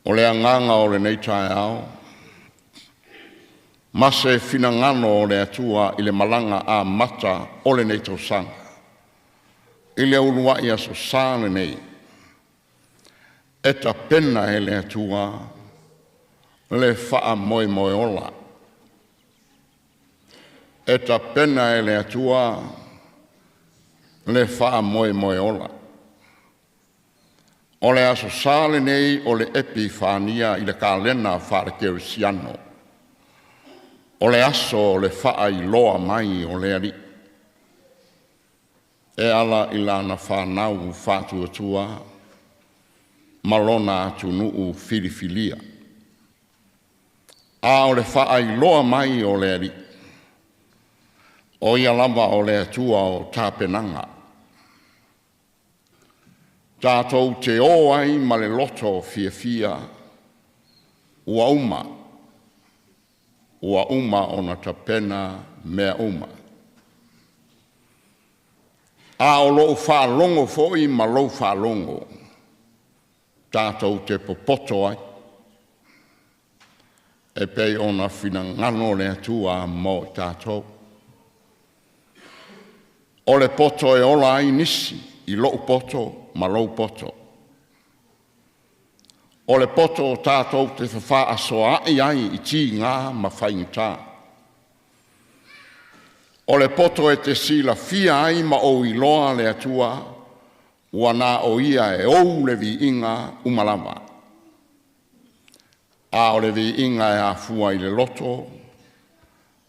A: O le agaga o lenei taeao, ma se finagalo o le Atua i le malaga amata o lenei tausaga, i le uluai aso Sa lenei, e tapena e le Atua le faamoemoe ola. E tapena e le Atua le faamoemoe ola. O le aso Sa lenei o le Epifania i le kalena faale-kerisiano. O le aso o le faailoa mai o le Alii e ala i lana fanau faatuatua ma lona atunuu filifilia. A o le faailoa mai o le Alii, o ia lava o le Atua o tapenaga. Tatou te o ai ma le loto fiafia, ua uma ona tapena mea uma. A o lou faalogo foi ma lou faalogo, tatou te popoto ai, e pei ona finagalo le Atua mo i tatou. O le poto e ola ai nisi i lou poto ma lou poto. O le poto o tatou te fefaasoaai ai i tiga ma faigata. O le poto e te silafia ai ma ou iloa le Atua, ua na o ia e ou le viiga uma lava. A o le viiga e afua i le loto,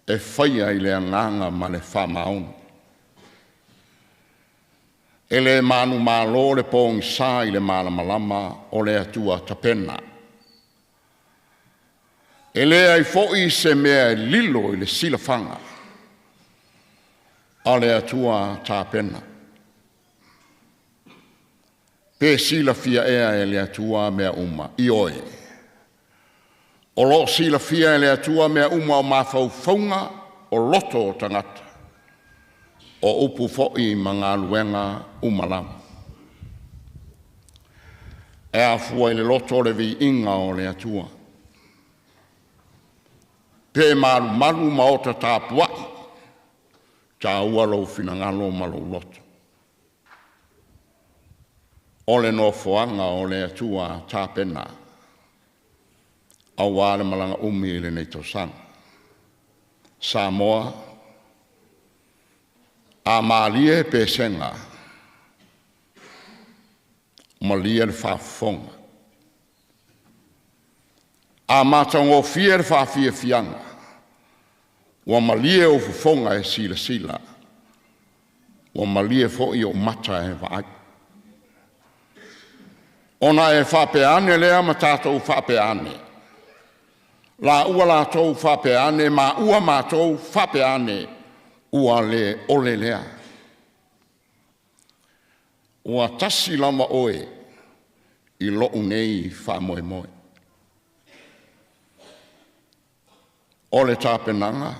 A: e faia i le agaga ma le faamaoni. E le manumalo le pogisa i le malamalama o le Atua tapena. E leai foi se mea e lilo i le silafaga a le Atua tapena. Pe silafia ea e le Atua mea uma? Ioe. O lo o silafia e le Atua mea uma o mafaufauga o loto o tagata, o upu foi ma galuega uma lava. E afua i le loto o le viiga o le Atua. Pe malumalu ma ota tapuai, taua lou finagalo ma lou loto. O le nofoaga o le Atua tapena, aua le malaga umi i lenei tausaga. Samoa, a malie pesega, malie le faafofoga. A matagofie le faafiafiaga, ua malie ou fofoga e silasila, ua malie foi ou mata e vaai. Ona e faapea ane lea ma tatou faapea ane, la ua latou faapea ane, ma ua matou faapea ane, ua le ole lea. Ua tasi lava oe i lou nei faamoemoe. O le tapenaga,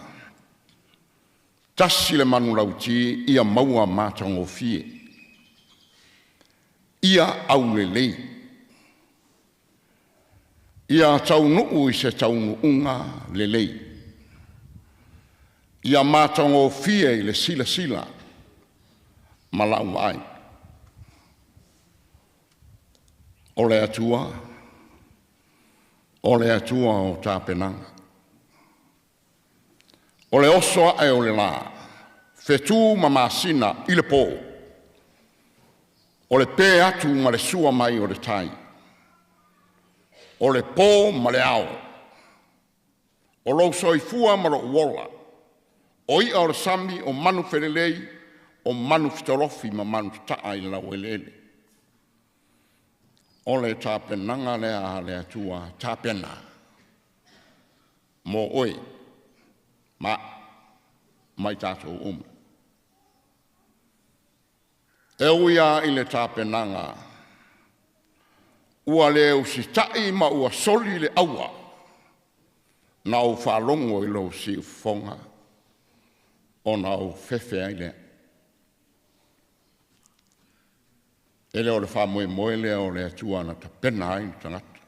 A: tasi le manulauti ia maua matagofie, ia aulelei, ia taunuu i se taunuuga lelei, ia matagofie i le silasila ma lau vaai. O le Atua, o le Atua o tapenaga. O le oso ae o le la, fetu ma masina i le po, o le pe atu ma le sua mai o le tai, o le po ma le ao, o lou soifua ma lou ola, o i'a o le sami, o manufelelei, o manufetolofi ma manutataa i le laueleele. O le tapenaga lea a le Atua, tapena mo oe ma ma i tatou uma. E ui lava i le tapenaga ua le usitai ma ua soli le aua, na ou faalogo i lou siufofoga ona ou fefe ai lea. E le o le faamoemoe lea o le Atua na tapena ai le tagata.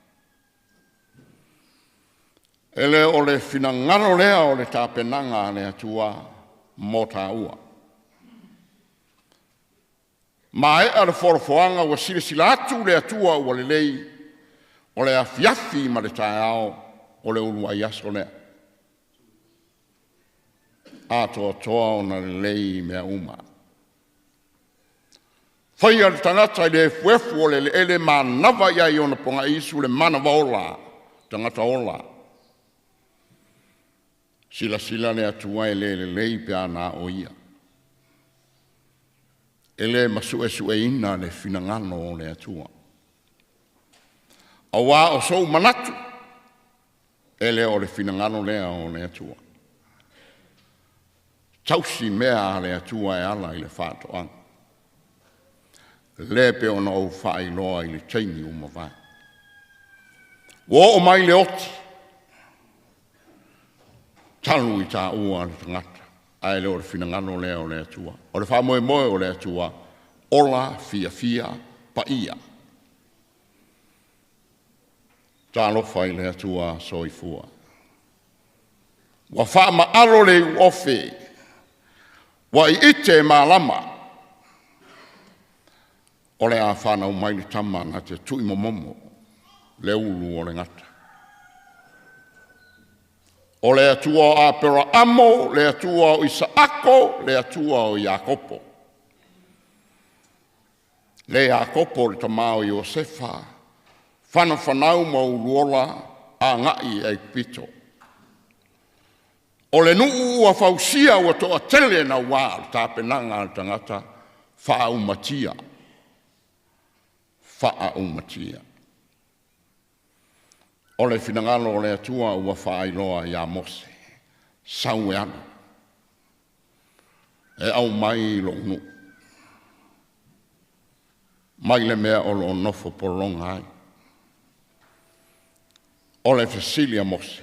A: E le o le finagalo lea o le tapenaga a le Atua mo tāua. Maea le folafoaga ua silasila atu le Atua ua lelei, o le afiafi ma le taeao o le uluai aso lea. Atoatoa ona lelei mea uma. Faia le tagata i le efuefu o le eleele, manava i ai i ona pogaiisu le manava ola, tagata ola. Silasila le Atua e le lelei pe a na o ia. E le masuesueina le finagalo o le Atua. Auā o sou manatu, e le o le finagalo lea o le Atua. Tausi mea a le Atua e ala i le faatoaga. Le pe ona ou faailoa i le taimi ua mavae. Ua oo mai le oti, talu i tāua le tagata, ae le o le finagalo lea o le Atua. O le faamoemoe o le Atua, ola fiafia paia. Talofa i le Atua soifua. Ua faamaalo le iuofe, ua iite malama, o le a fanau mai le tama na te tuimomomo le ulu o le gata. O le Atua o Aperaamo, le Atua o Isaako, le Atua o Iakopo. Le Iakopo le tama o Iosefa, fanafanau ma uluola agai i Aikupito. O le nuu ua fausia ua toatele naua o le tapenaga a le tagata faaumatia, faaumatia. O le finagalo o le Atua ua faailoa ia Mose, sau e alu, e aumai lou nuu, mai le mea o lo o nofo pologa ai. O le fesili a Mose,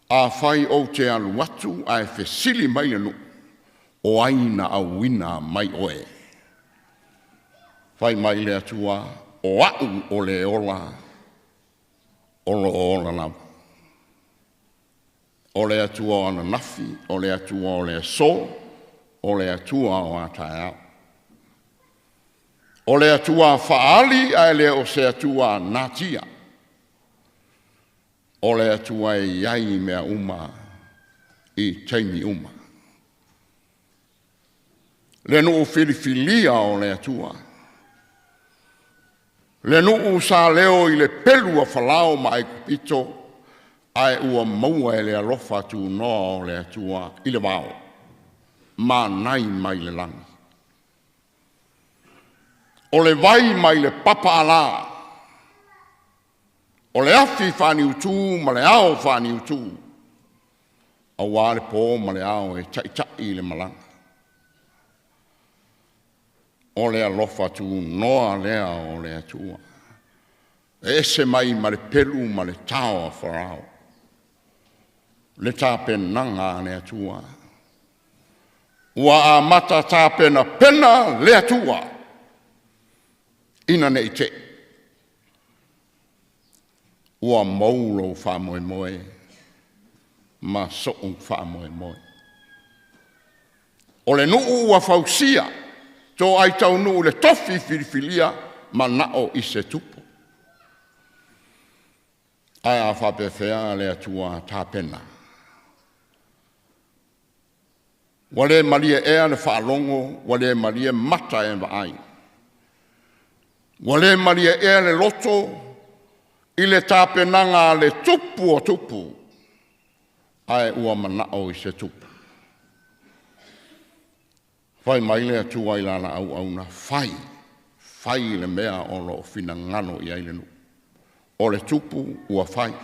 A: afai ou te alu atu ae fesili mai le nuu, o ai na auina mai oe? Fai mai le Atua, o au o le ola, o lo o ola lava. O le Atua o ananafi, o le Atua o le aso, o le Atua o a taeao. O le Atua faaali ae le o se Atua natia. O le Atua e i ai i mea uma i taimi uma. Le nuu filifilia o le Atua. Le nuu sa leo i le pelu a Falao ma Aikupito, ae ua maua e le alofa tunoa o le Atua i le vao, manai mai le lagi. O le vai mai le papaala, o le afi faaniutu ma le ao faaniutu, auā le pō ma le ao e taitai i le malaga. O le alofa tunoa lea o le Atua, e ese mai ma le pelu ma le tao a Farao. Le tapenaga a le Atua. Ua amata tapenapena le Atua ina ne i te i ua mou lou faamoemoe ma so'u faamoemoe. O le nuu ua fausia, toai taunuu i le tofi filifilia manao i se tupu. Ae a faapefea le Atua tapena? Ua le malie ea le faalogo, ua le malie mata e vaai, ua le malie ea le loto i le tapenaga a le Tupu o tupu, ae ua manao i se tupu. Fai mai le Atua i lana auauna, fai, fai le mea o lo o finagalo i ai le nuu. O le tupu ua fai.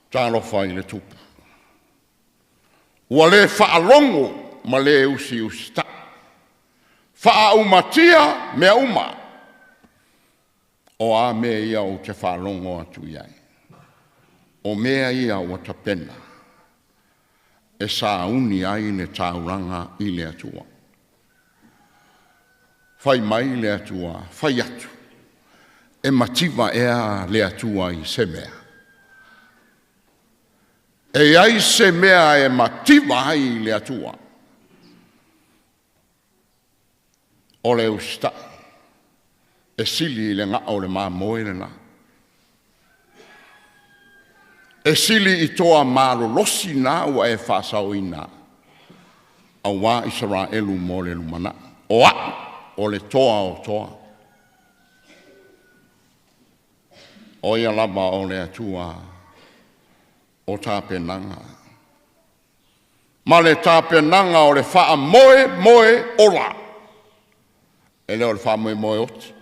A: Talofa i le tupu. Ua le faalogo ma le usiusitai. Faaumatia mea uma. O a mea ia ou te faalogo atu i ai? O mea ia ua tapena e sauni ai le taulaga i le Atua. Fai mai le Atua, fai atu, e mativa ea le Atua i se mea? E i ai se mea e mativa ai le Atua? O le usitai e sili i le gao o le mamoe lena. E sili i toa malolosi na ua e faasaoina aua Isaraelu mo le lumanai. O au o le toa o toa. O ia lava o le Atua o tapenaga. Ma le tapenaga o le faamoemoe ola. E le o le faamoemoe oti.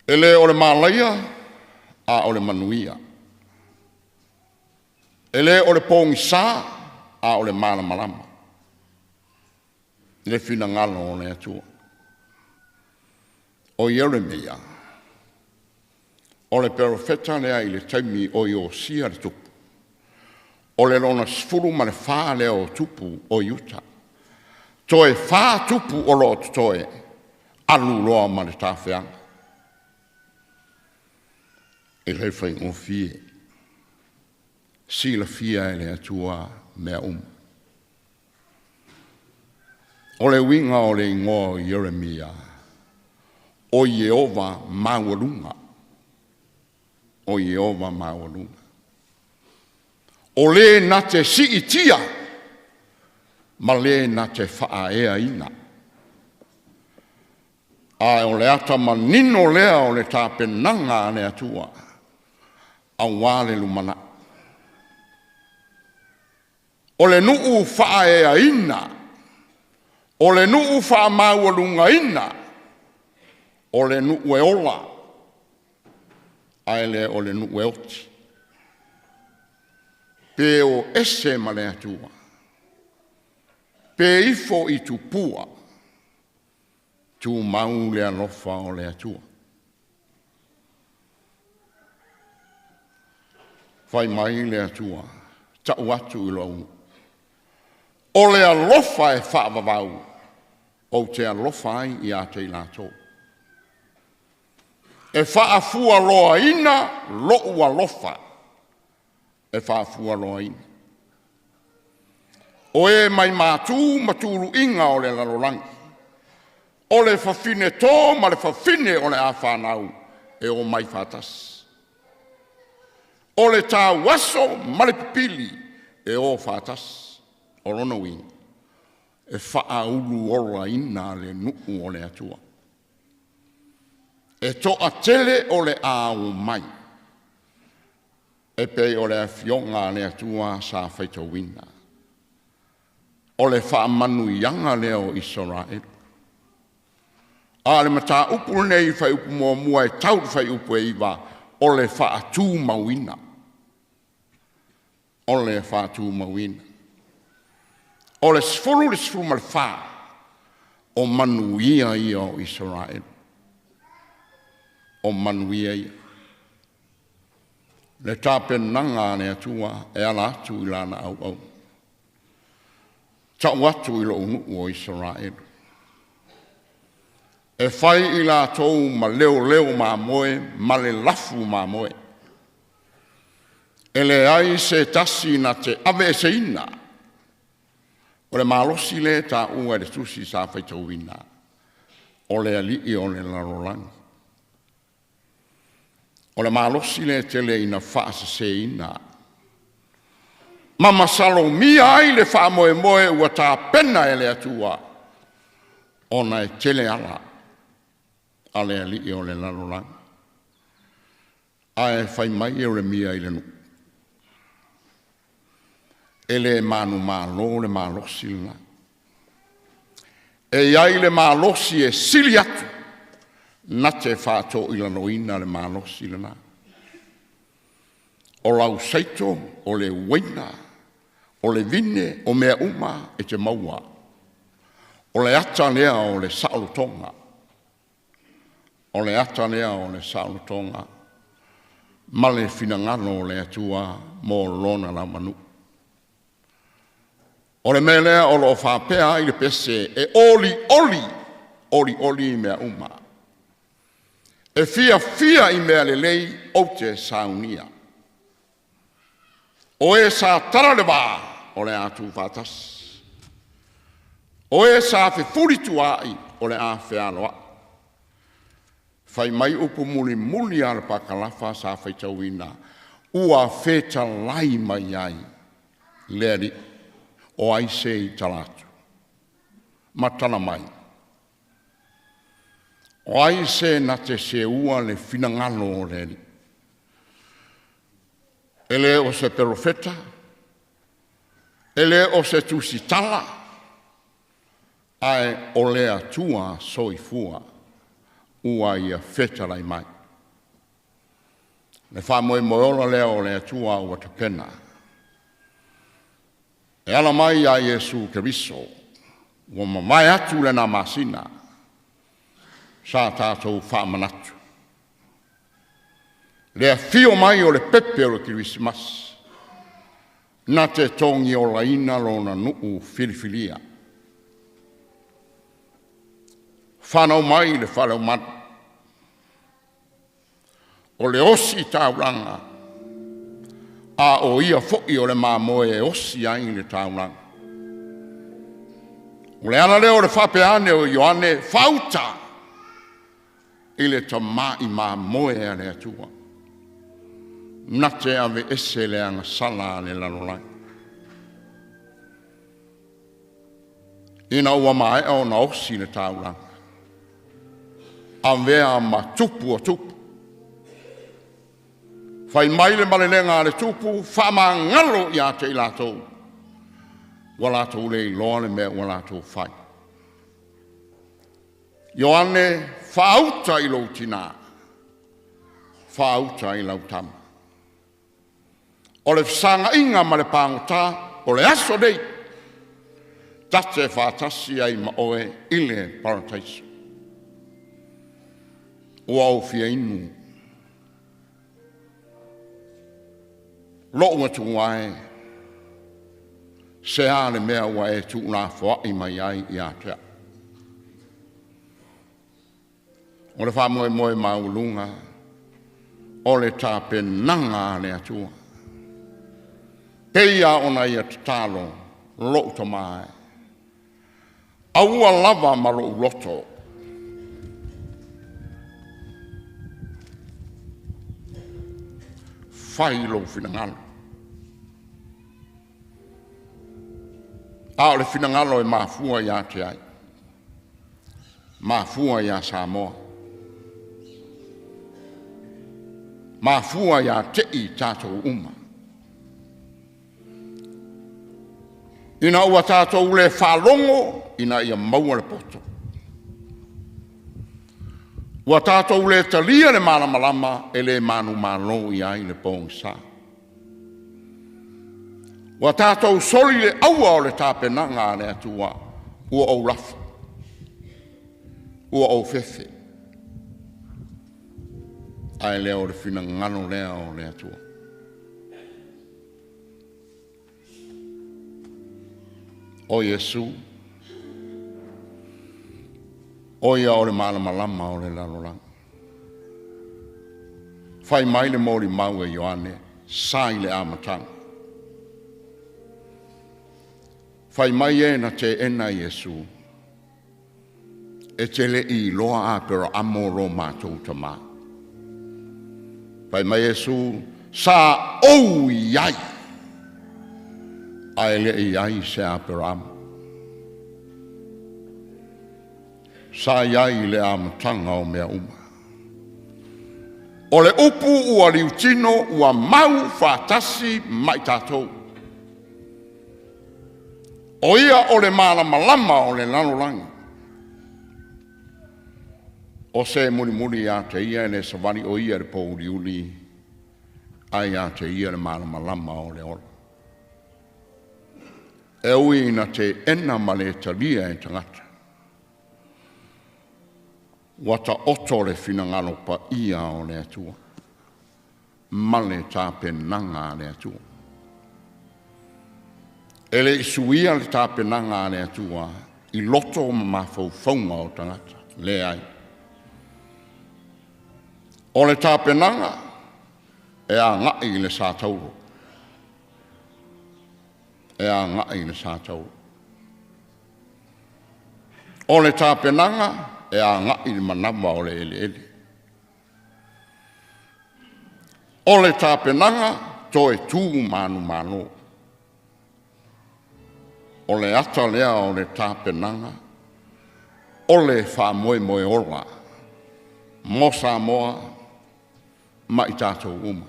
A: E le o le malaia, a o le manuia. E le o le pogisa, a o le malamalama. Le finagalo o le Atua. O Ieremia, o le perofeta lea i le taimi o Iosia le tupu. O le lona 14 lea o tupu o Iuta. Toe 4 tupu o lo o totoe, alu loa ma le tafeaga. E le faigofie, silafia e le Atua mea uma. O le uiga o le igoa o Ieremia, o Ieova maualuga. O Ieova maualuga. O le na te siitia ma le na te faaeaina. Ae o le ata manino lea o le tapenaga a le Atua aua le lumanai. O le nuu faaeaina, o le nuu faamaualugaina, o le nuu e ola, ae le o le nuu e oti. Pe o ese ma le Atua, pe ifo i tupua, tumau le alofa o le Atua. Fai mai le Atua, tau atu i lou, o le alofa e faavavau, ou te alofa ai ia te i latou. E faafualoaina lou alofa, e faafualoaina. O e mai matu ma tuluiga o le lalolagi, o le fafine tō ma le fafine o le a fanau e o mai faatasi. O le tauaso ma le pipili e o faatasi. O lona uiga, e faauluolaina le nuu o le Atua. E toatele o le a omai, e pei o le afioga a le Atua sa faitauina. O le faamanuiaga lea o Isaraelu. A o le mataupu lenei i fuaiupu muamua e tau i le fuaiupu e 9, o le faatumauina. O le faatumauina. O le 10 i le 14, o manuia ia o Isaraelu. O manuia ia. Le tapenaga a le Atua e ala atu i lana auau. Ta'u atu i lo'u nu'u o Isaraelu. E fai i latou ma leoleo mamoe ma le lafu mamoe. E leai se tasi na te aveeseina. O le malosi lea e taua e le tusi sa faitauina, o le alii o le lalolagi. O le malosi lea e tele ina faaseseina ma masalomia ai le faamoemoe ua tapena e le Atua, ona e tele ala a le alii o le lalolagi. Ae fai mai Ieremia i le nuu, e le manumalo le malosi lena. E i ai le malosi e sili atu na te faatoilaloina le malosi lena. O lau saito, o le uaina, o le vine, o mea uma e te maua. O le ata lea o le saolotoga. O le ata lea o le saolotoga ma le finagalo o le Atua mo lona lamanuu. O le mea lea o lo o faapea ai le pese e oli oli, oli oli i mea uma. E fiafia i mea lelei ou te saunia. O e sa tala le va, o le a tuufaatasi. O e sa fefulituaai, o le a fealoai. Fai mai upu mulimuli a le pakalafa sa faitauina, ua fetalai mai ai le Alii, o ai se i tala atu ma tala mai? O ai se na te seua le finagalo o le Alii? E le o se perofeta, e le o se tusitala, ae o le Atua soifua ua ia fetalai mai. Le faamoemoe ola lea o le Atua ua tapena. E ala mai ia Iesu Keriso, ua mavae atu lena masina, sa tatou faamanatu. Le afio mai o le pepe o le Kerisimasi, na te togiolaina lona nuu filifilia. Whanau mai le faleomanu. O le osi taulaga, a o ia fo'i o le mamoe e osi ai le taulaga. O le ala lea o le faapea ane o Ioane, faauta i le tama'i mamoe a le Atua. Na te aveese le agasala a le lalolagi. Ina ua maea ona osi le taulaga, avea ma tupu o tupu. Fai mai le malelega a le tupu, faamagalo ia te i latou, ua latou le iloa le mea ua latou fai. Ioane, faauta i lou tinā, faauta i lau tama. O le fesaga'iga ma le pagotā o le aso nei, tate faatasi ai ma oe i le parataiso. Ua ou fia inu, lo'u atua e, se a le mea ua e tuulafoa'i mai ai ia te a'u. O le faamoemoe maualuga o le tapenaga a le Atua. Peia ona ia tatalo lo'u tamā e. Aua lava ma lo'u loto. Fai lou finagalo. A o le finagalo e mafua ia te ai. Mafua iā Samoa. Mafua ia te'i tatou uma. Ina ua tatou le faalogo ina ia maua le poto. Ua tatou le talia le malamalama e le manumalo i ai le pogisa. Ua tatou soli le aua o le tapenaga a le Atua, ua ou lafo, ua ou fefe. Ae le o le finagalo lea o le Atua. O Iesu, o ia o le malamalama o le lalolagi. Fai mai le molimau e Ioane, sa i le amataga. Fai mai e na teena Iesu, e te le i iloa Aperaamo lo matou tamā. Fai mai Iesu, sa ou i ai, ae le i ai se Aperaamo. Sa i ai i le amataga o mea uma. O le upu ua liutino ua mau faatasi ma i tatou. O ia o le malamalama o le lalolagi. O se mulimuli ia te ia e le savali o ia i le pōuliuli, ae ia te ia le malamalama o le ola. E ui ina teena ma le talia e tagata, ua taoto le finagalo paia o le Atua ma le tapenaga a le Atua. E le i suia le tapenaga a le Atua i loto ma mafaufauga o tagata, leai. O le tapenaga e agai i le satauro, e agai i le satauro. O le tapenaga e agai i le manava o le eleele. O le tapenaga toe tu manumalo. O le ata lea o le tapenaga o le faamoemoe ola mo Samoa ma i tatou uma.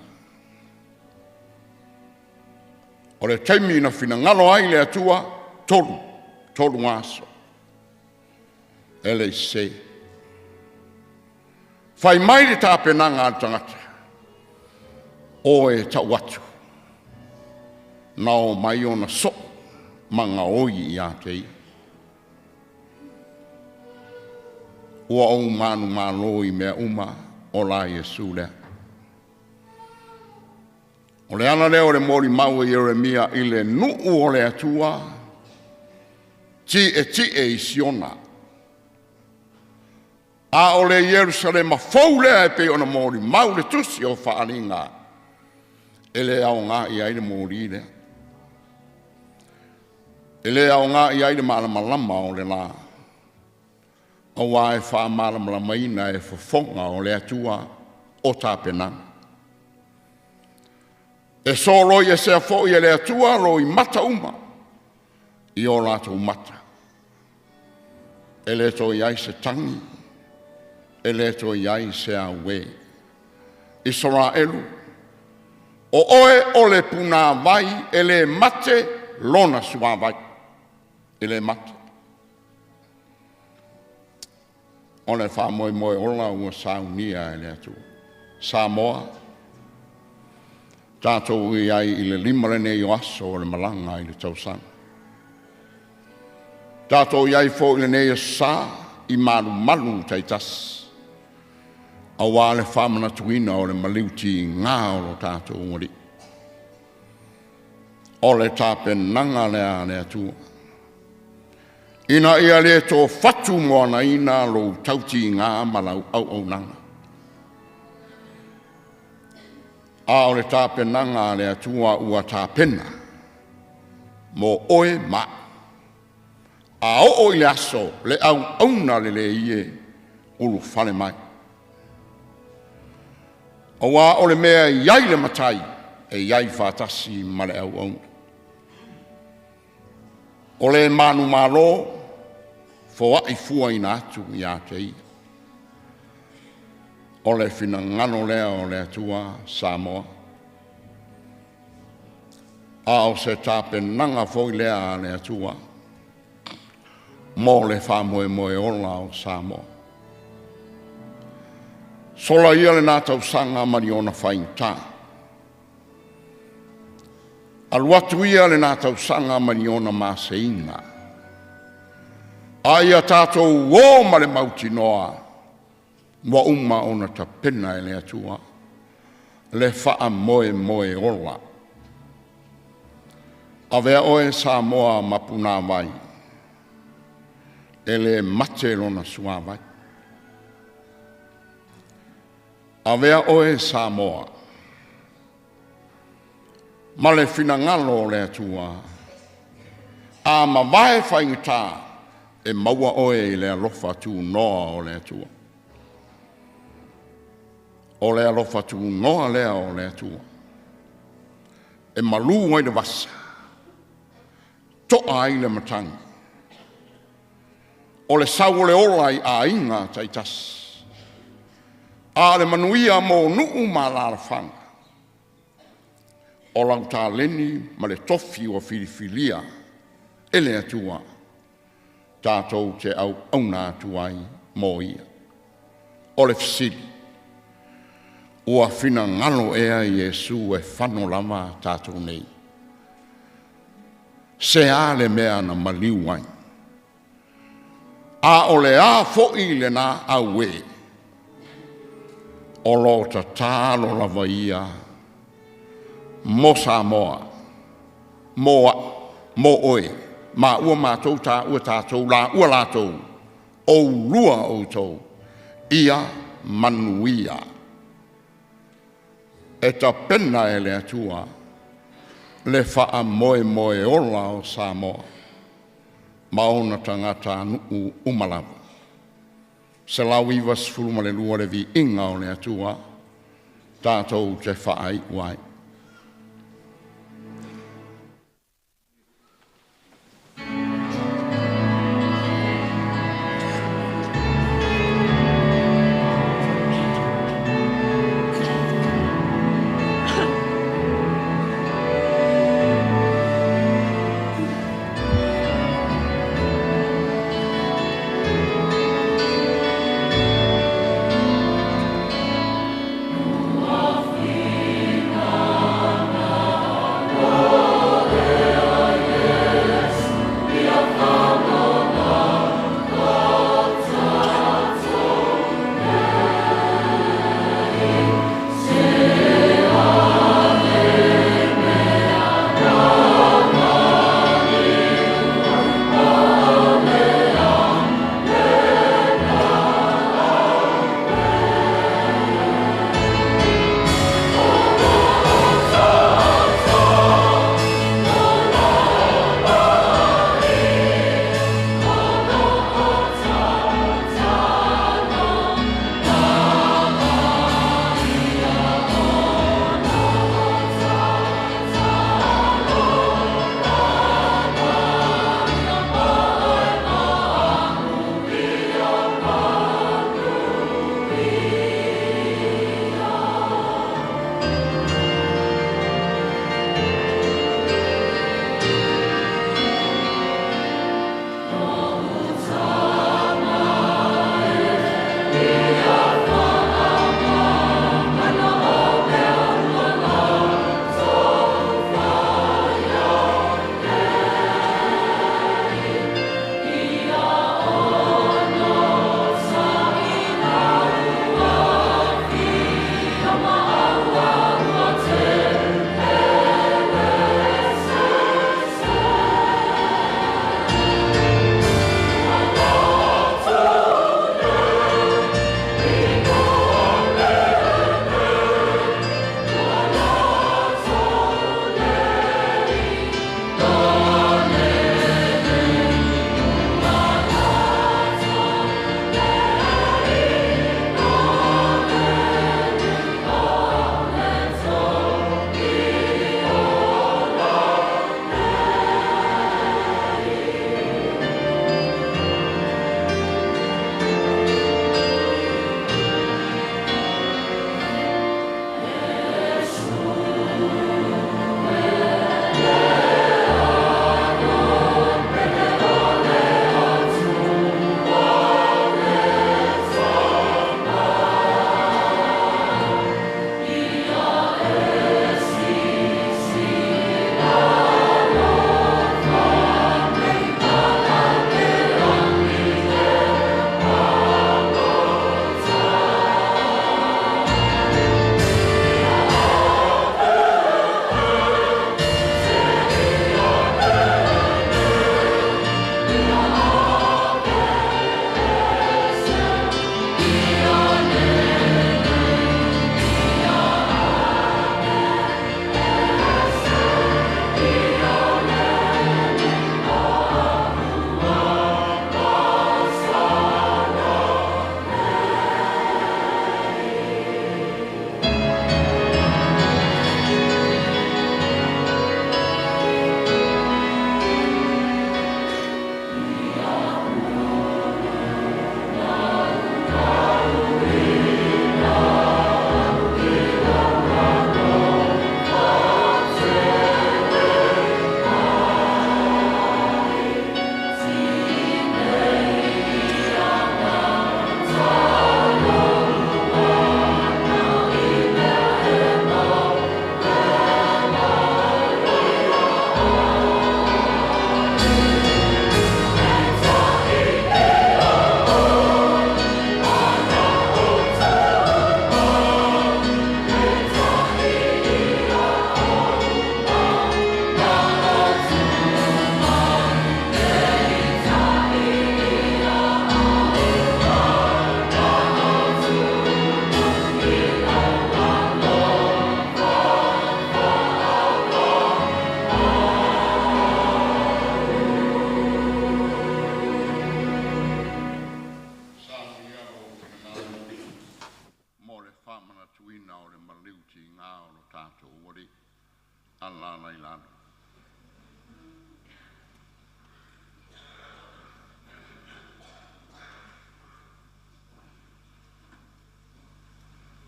A: O le taimi na finagalo ai le Atua, 3 aso, e le i sese. Fai mai le tapenaga a le tagata, o e tau atu, na o mai ona soo ma gaoi ia te ia. Ua ou manumalo i mea uma o la Iesu lea. O le ala lea o le molimau e Ieremia i le nuu o le Atua, tietie i Siona. A o le Ierusalema fou lea e pei ona molimau le tusi o Faaaliga, e le aoga i ai le moli lea. E le aoga i ai le malamalama o le la, aua e faamalamalamaina e fofoga o le Atua o tapenaga. E soloi esea foi e le Atua loimata uma i o latou mata. E le toe i ai se tagi, e le toe i ai se auē. Isaraelu, o oe o le punāvai e le mate lona suāvai, e le mate. O le faamoemoe ola ua saunia e le Atua. Samoa, tatou i ai i le 5 lenei o aso o le malaga i le tausaga. Tatou i ai foi lenei aso sa i malumalu taitasi, aua le faamanatuina o le maliu tiga o lo tatou Alii. O le tapenaga lea a le Atua, ina ia le tofatu moanaina lou tautiga ma lau auaunaga. A o le tapenaga a le Atua ua tapena mo oe ma a oo i le aso le auauna lelei e ulufale mai. Aua o le mea e i ai le matai, e i ai faatasi ma le auauna. O le manumalo, foai fuaina atu ia te ia. O le finagalo lea o le Atua Samoa. A o se tapenaga foi lea a le Atua mo le faamoemoe ola o Samoa. Sola ia lena tausaga ma ni ona faigata. Alu atu ia lena tausaga ma ni ona maseiga. A ia tatou o ma le mautinoa, ua uma ona tapena e le Atua le faamoemoe ola. Avea oe Samoa ma punāwai, e le mate lona suāwai. Avea oe Samoa ma le finagalo o le Atua, a mavae faigata, e maua oe i le alofa tunoa o le Atua. O le alofa tunoa lea o le Atua, e malu ai le vasa, toa ai le matagi, o le sau o le ola i aiga taitasi, a o le manuia mo nuu ma alaalafaga. O lau taleni ma le tofi ua filifilia e le Atua tatou te auauna atu ai mo ia. O le fesili, ua finagalo ea Iesu e fano lava tatou nei? Se a le mea na maliu ai? A o le a foi lena auē? O lo tatalo lava ia mo Samoa, mo a'u, mo oe, ma ua matou tāua tātou la ua latou, oulua outou, ia manuia. E tapena e le Atua le faamoemoe ola o Samoa ma ona tagatanuu uma lava. 192 le viiga o le Atua, tatou te faaiu ai.
F: Ua
A: Alala i lalo.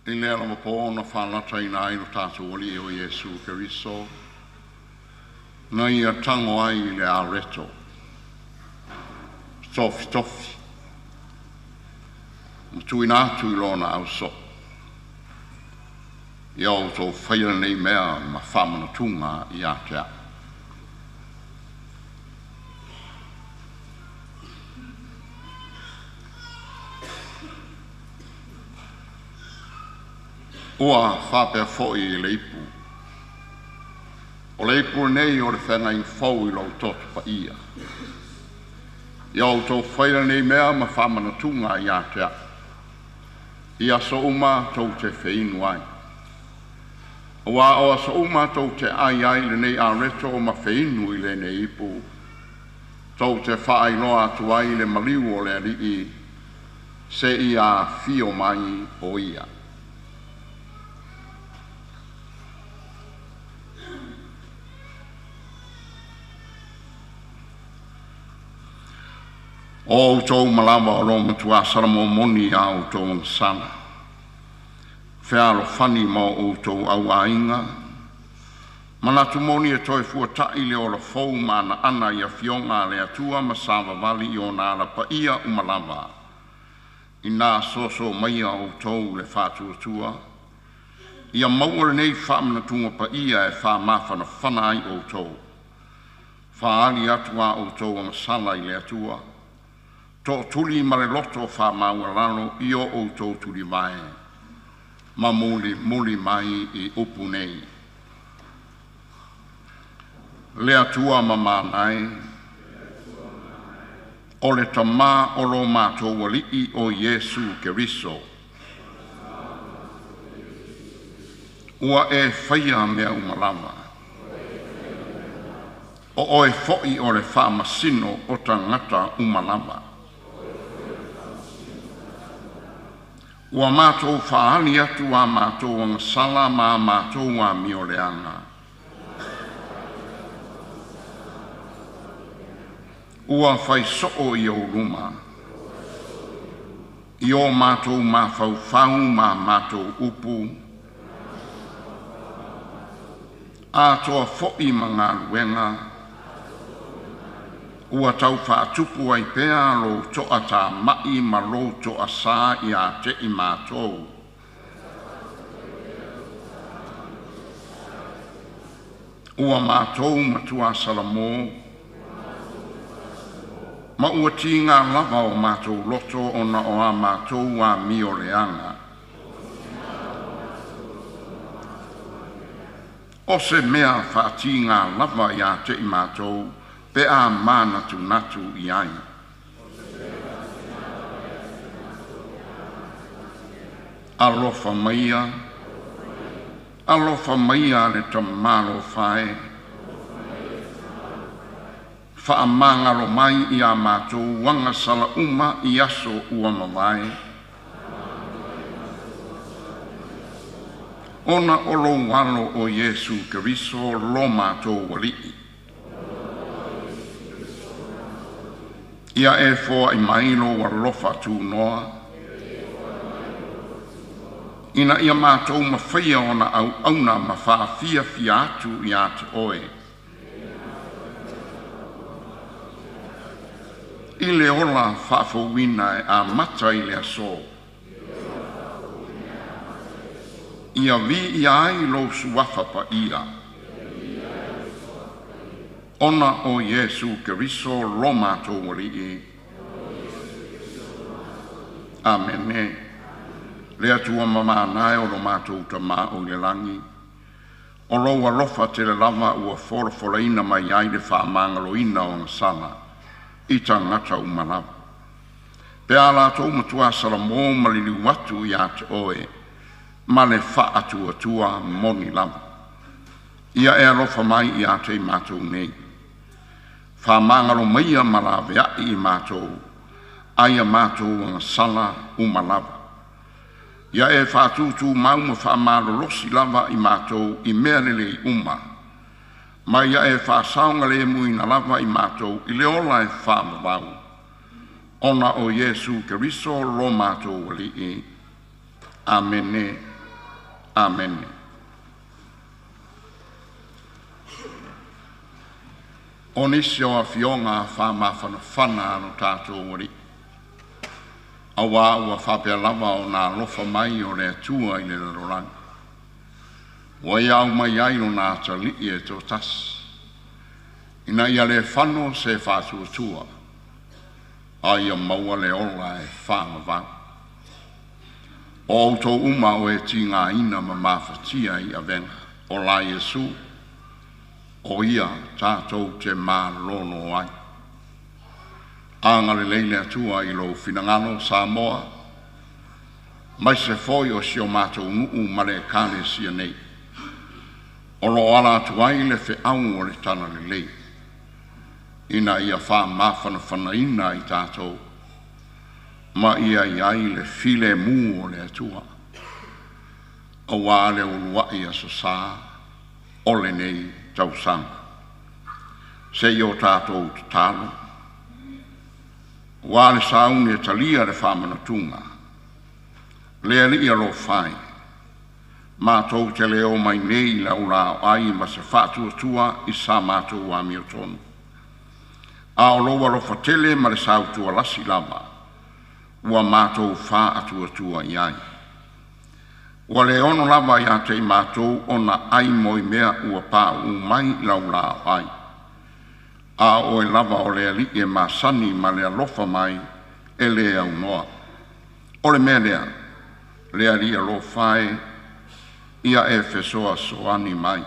A: I lea lava po na faalataina ai lo tatou Alii o Iesu Keriso, na ia tago ai i le areto, tofitofi, ma tuuina atu i lona ausoo. Ia outou faia lenei mea ma faamanatuga ia te a'u. Ua faapea foi i le ipu. O le ipu lenei o le feagaiga fou i lou toto paia. Ia outou faia lenei mea ma faamanatuga ia te a'u, i aso uma tou te feinu ai. Auā o aso uma tou te ai ai lenei areto ma feinu i lenei ipu, tou te faailoa atu ai le maliu o le Alii, seia afio mai o ia. O outou uma lava o lo o matuā salamomoni a outou agasala, fealofani ma o outou auaiga, manatu moni e toe fuata'i le ola fou ma anaana i afioga a le Atua ma savavali i ona ala paia uma lava, ina soso maia outou le faatuatua, ia maua lenei faamanatuga paia e faamafanafana ai outou. Faaali atu a outou agasala i le Atua, tootuli ma le loto faamaualalo i o outou tulivae, ma mulimuli mai i upu nei. Le Atua mamana e, o le Tamā o lo matou Alii o Iesu Keriso. Ua e faia mea uma lava. O oe fo'i o le faamasino o tagata uma lava. Ua matou faaali atu a matou agasala ma a matou amioleaga. Ua fai soo i ou luma. I o matou mafaufau ma matou upu, atoa fo'i ma galuega, ua tau faatupu ai pea lou toatama'i ma lou toasā ia te i matou. Ua matou matua salamo, ma ua tiga lava o matou loto ona o a matou amioleaga. O se mea faatiga lava ia te i matou, pe a manatunatu i ai. Alofa maia, alofa maia le tamalo fae, faamagalo mai ia matou agasala uma i aso ua mavae. Ona o lou alo o Iesu Keriso lo matou Alii. Ia e foai mai lou alofa tunoa, ina ia matou mafaia ona auauna ma faafiafia atu ia te oe. I le ola faafouina e amata i le aso. Ia viia ai lou suafa paia. Ona o Iesu Keriso lo matou Alii. Amene. Le Atua mamana e o lo matou Tamā o i le lagi, o lou alofa tele lava ua folafolaina mai ai le faamagaloina o agasala i tagata uma lava. Pe a latou matuā salamo ma liliu atu ia te oe, ma le faatuatua moni lava. Ia e alofa mai ia te i matou nei. Faamagalo maia ma laveai i matou, ai a matou agasala uma lava. Ia e faatūtū mau ma faamalolosi lava i matou i mea lelei uma, Ma ia e faasaogalemuina lava i matou i le ola e faavavau, ona o Iesu Keriso lo matou Alii. Amene. Amene. O nisi o afioga faamafanafana a lo tatou Alii, auā ua faapea lava ona alofa mai o le Atua i le lalolagi, ua ia aumai ai Lona Atalii e toatasi, ina ia le fano se faatuatua, a ia maua le ola e faavavau. O outou uma o e tigaina ma mafatia i avega, o la Iesu, o ia tatou te malolo ai. Agalelei le Atua i lou finagalo Samoa, mai se foi o si o matou nuu ma le Ekalesia nei. O lo o ala atu ai le feau o le Talalelei, ina ia faamafanafanaina i tatou, ma ia iai le filemu o le Atua. Auā le uluai aso sa o lenei tausaga. Se i o tatou tatalo, ua le sauni e talia le faamanatuga, le Alii alofa e, matou te le o mai nei i lau laoai ma se faatuatua i sa matou amiotonu. A o lou alofa tele ma le sautualasi lava, ua matou faatuatua i ai. Ua le ono lava ia te i matou ona ai mo i mea ua pauu mai i lau laoai. A oe lava o le Alii e masani ma le alofa mai e le aunoa. O le mea lea, le Alii alofa e, ia e fesoasoani mai.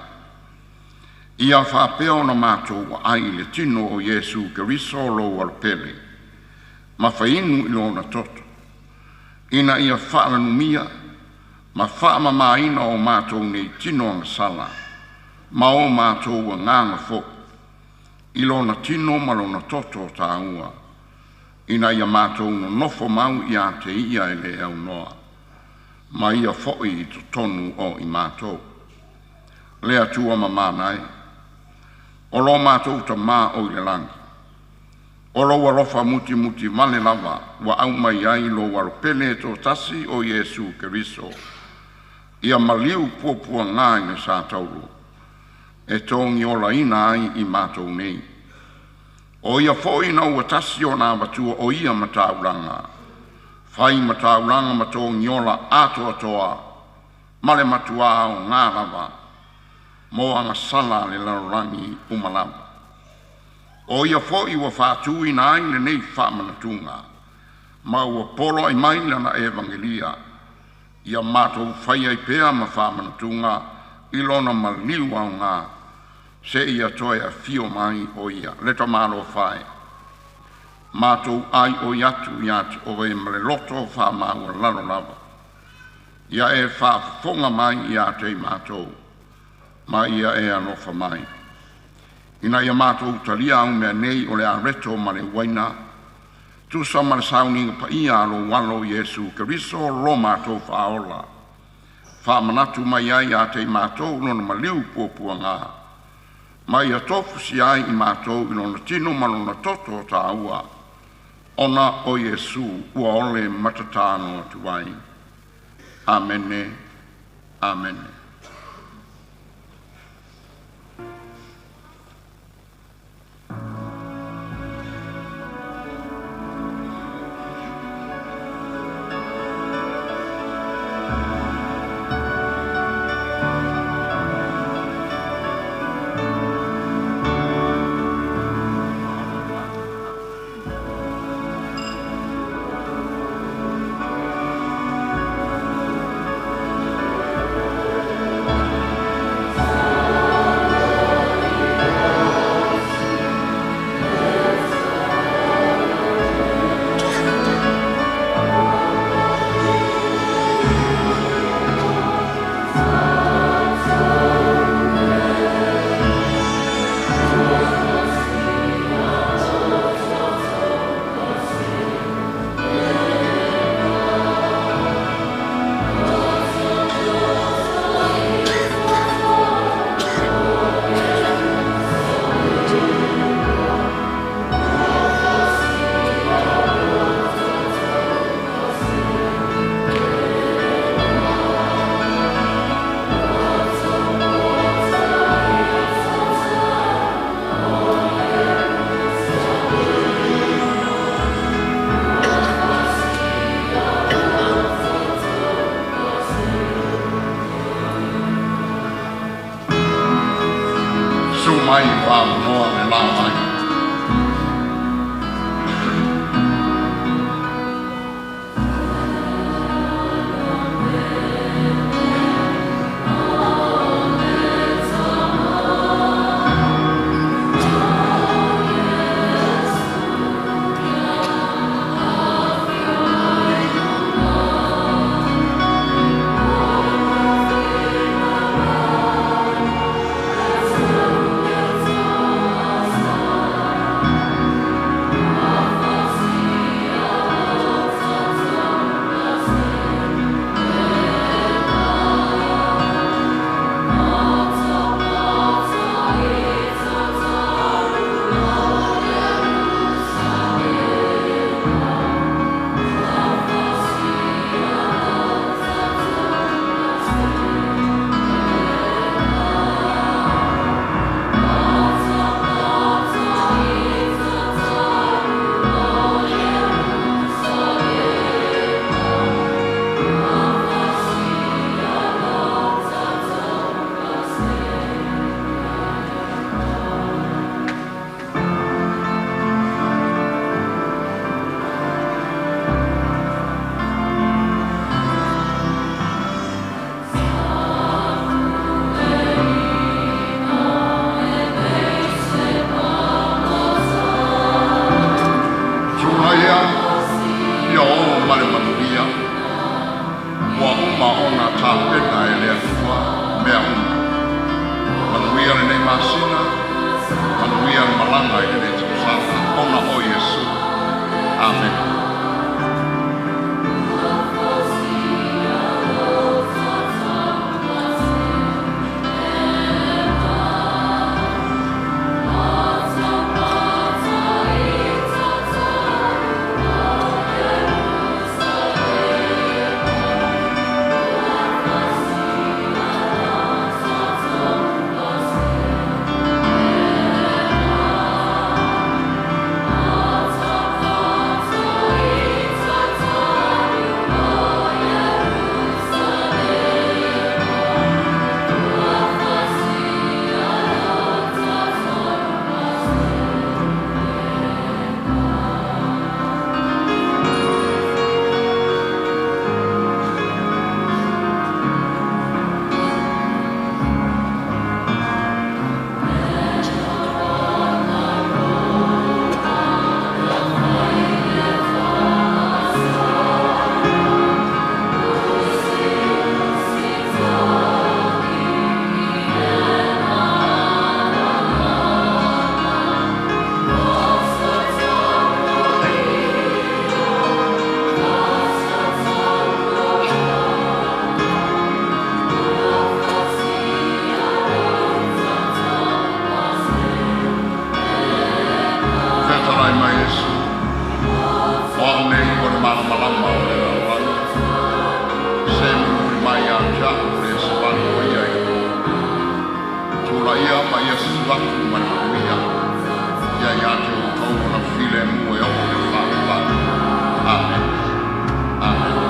A: Ia faapea ona matou ai i le tino o Iesu Keriso lou alopele, ma fainu i lona toto, ina ia faalanumia ma faamamaina o matou nei tino agasala, ma o matou agaga foi, i lona tino ma lona toto taua, ina ia matou nonofo mau ia te ia e le aunoa, ma ia foi i totonu o i matou. Le Atua mamana e, o lo matou Tamā o i le lagi, o lou alofa mutimuti vale lava ua aumai ai lou alopele e toatasi o Iesu Keriso, ia maliu puapuaga i le satauro, e togiolaina ai i matou nei. O ia foi ina ua tasi ona avatua o ia mataulaga, fai mataulaga ma togiola atoatoa, ma le matuā aogā lava, mo agasala a le lalolagi uma lava. O ia foi ua faatuina ai lenei faamanatuga, ma ua poloai mai lana evagelia, ia matou fai ai pea ma faamanatuga i lona maliu aoga, se ia toe afio mai o ia. Le Tamalofa e, matou ai oi atu ia te oe ma le loto faamaualalo lava, ia e faafofoga mai ia te i matou, ma ia e alofa mai. Ina ia matou talia au mea nei o le areto ma le uaina, tusa ma le sauniga paia a lou alo Iesu Keriso lo matou faaola, faamanatu mai ai ia te i matou lona maliu puapuaga, ma ia tofusi ai i matou i lona tino ma lona toto o taua, ona o Iesu ua ole matatano atu ai. Amene. Amene. Tulaia ma ia susu atu ma le manuia. Ia ia te outou ona filemu e oo i le faavavau. Amene. Amene.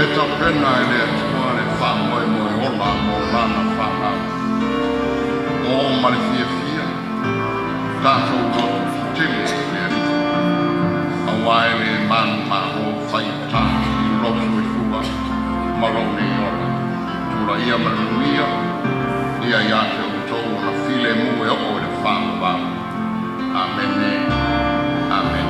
A: E tapena e le Atua le faamoemoe ola mo lana fanau. O ma le fiafia, tatou lototetele i le Alii, auā e le manumalo faigata i lou soifua ma lou nei ola. Tulaia ma le manuia, ia ia te outou ona filemu e oo i le faavavau. Amene. Amene.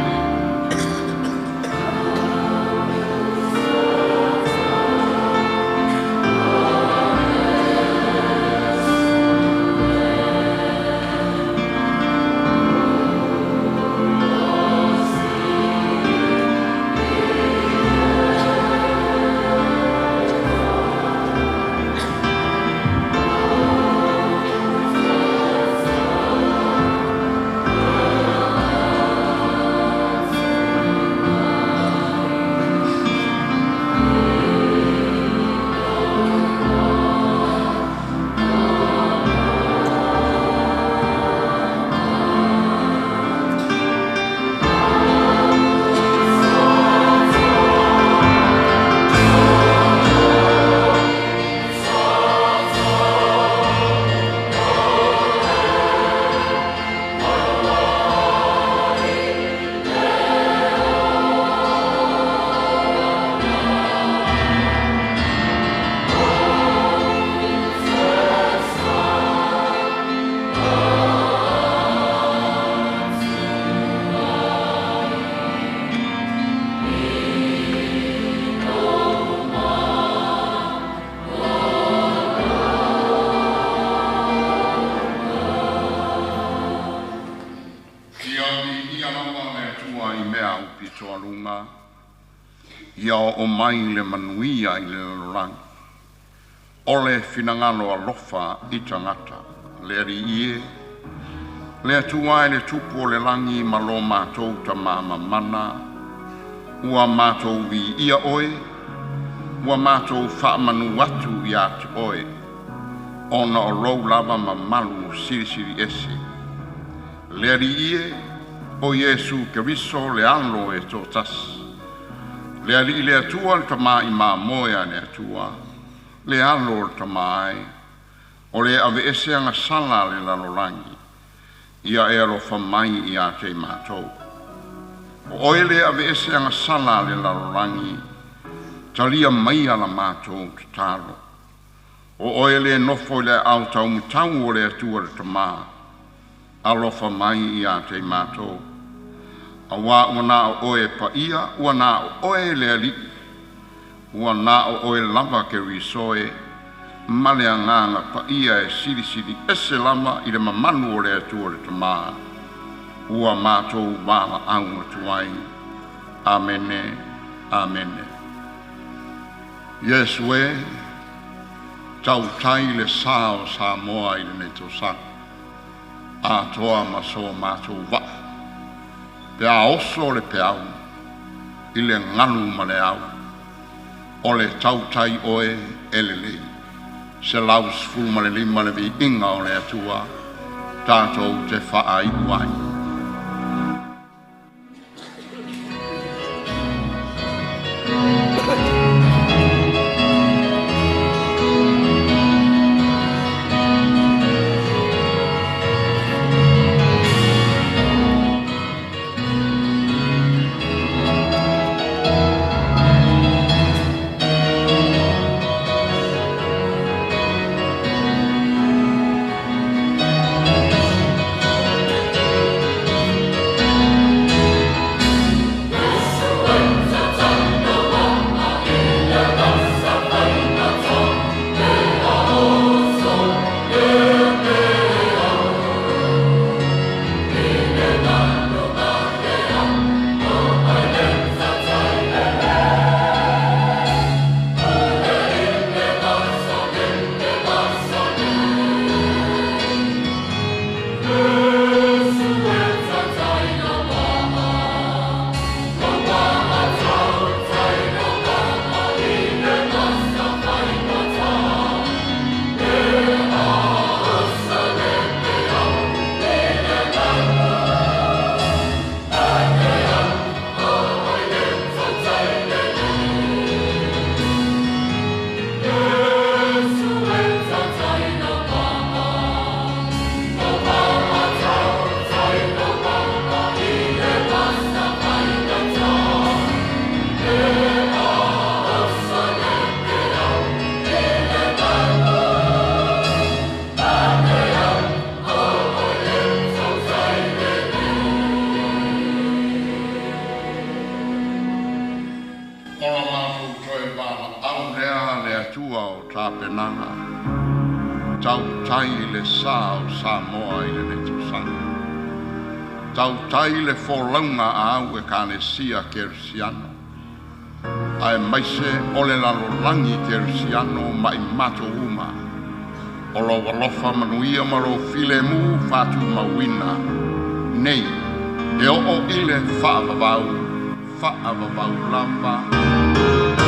A: Ia viia lava le Atua i mea aupito aluga, ia oo mai le manuia i le lalolagi. O le finagalo alofa i tagata, le Alii e, le Atua e le Tupu o le lagi ma lo matou Tamā mamana, ua matou viia oe, ua matou faamanu atu iā te oe, ona o lou lava mamalu silisili ese. Le Alii e, o Iesu Keriso le Alo e toatasi. Le Alii le Atua le Tama i mamoe a le Atua, le Alo o le Tama e, o le aveese agasala a le lalolagi, ia e alofa mai iā te matou. O oe le aveese agasala a le lalolagi, talia maia la matou tatalo. O oe le nofo i le aao taumatau o le Atua le Tamā, alofa mai iā te matou. Auā ua na o oe paia, ua na o oe le Alii, ua na o oe lava Keriso e, ma le Agaga Paia e silisili ese lava i le mamalu o le Atua le Tamā, ua matou valaau atu ai. Amene. Amene. Iesu e, Tautai le sa o Samoa i lenei tausaga, atoa ma so matou vaa, pe a oso le peau i le galu ma le au, o le tautai oe e lelei. 115 le viiga o le Atua, tatou te faaiu ai. Tautai le sa o Samoa i lenei tausaga. Tautai le folauga a au Ekalesia Kerisiano, ae maise o le lalolagi Kerisiano ma i matou uma. O lou alofa manuia ma lou filemu faatumauina nei e oo i le faavavau, faavavau lava.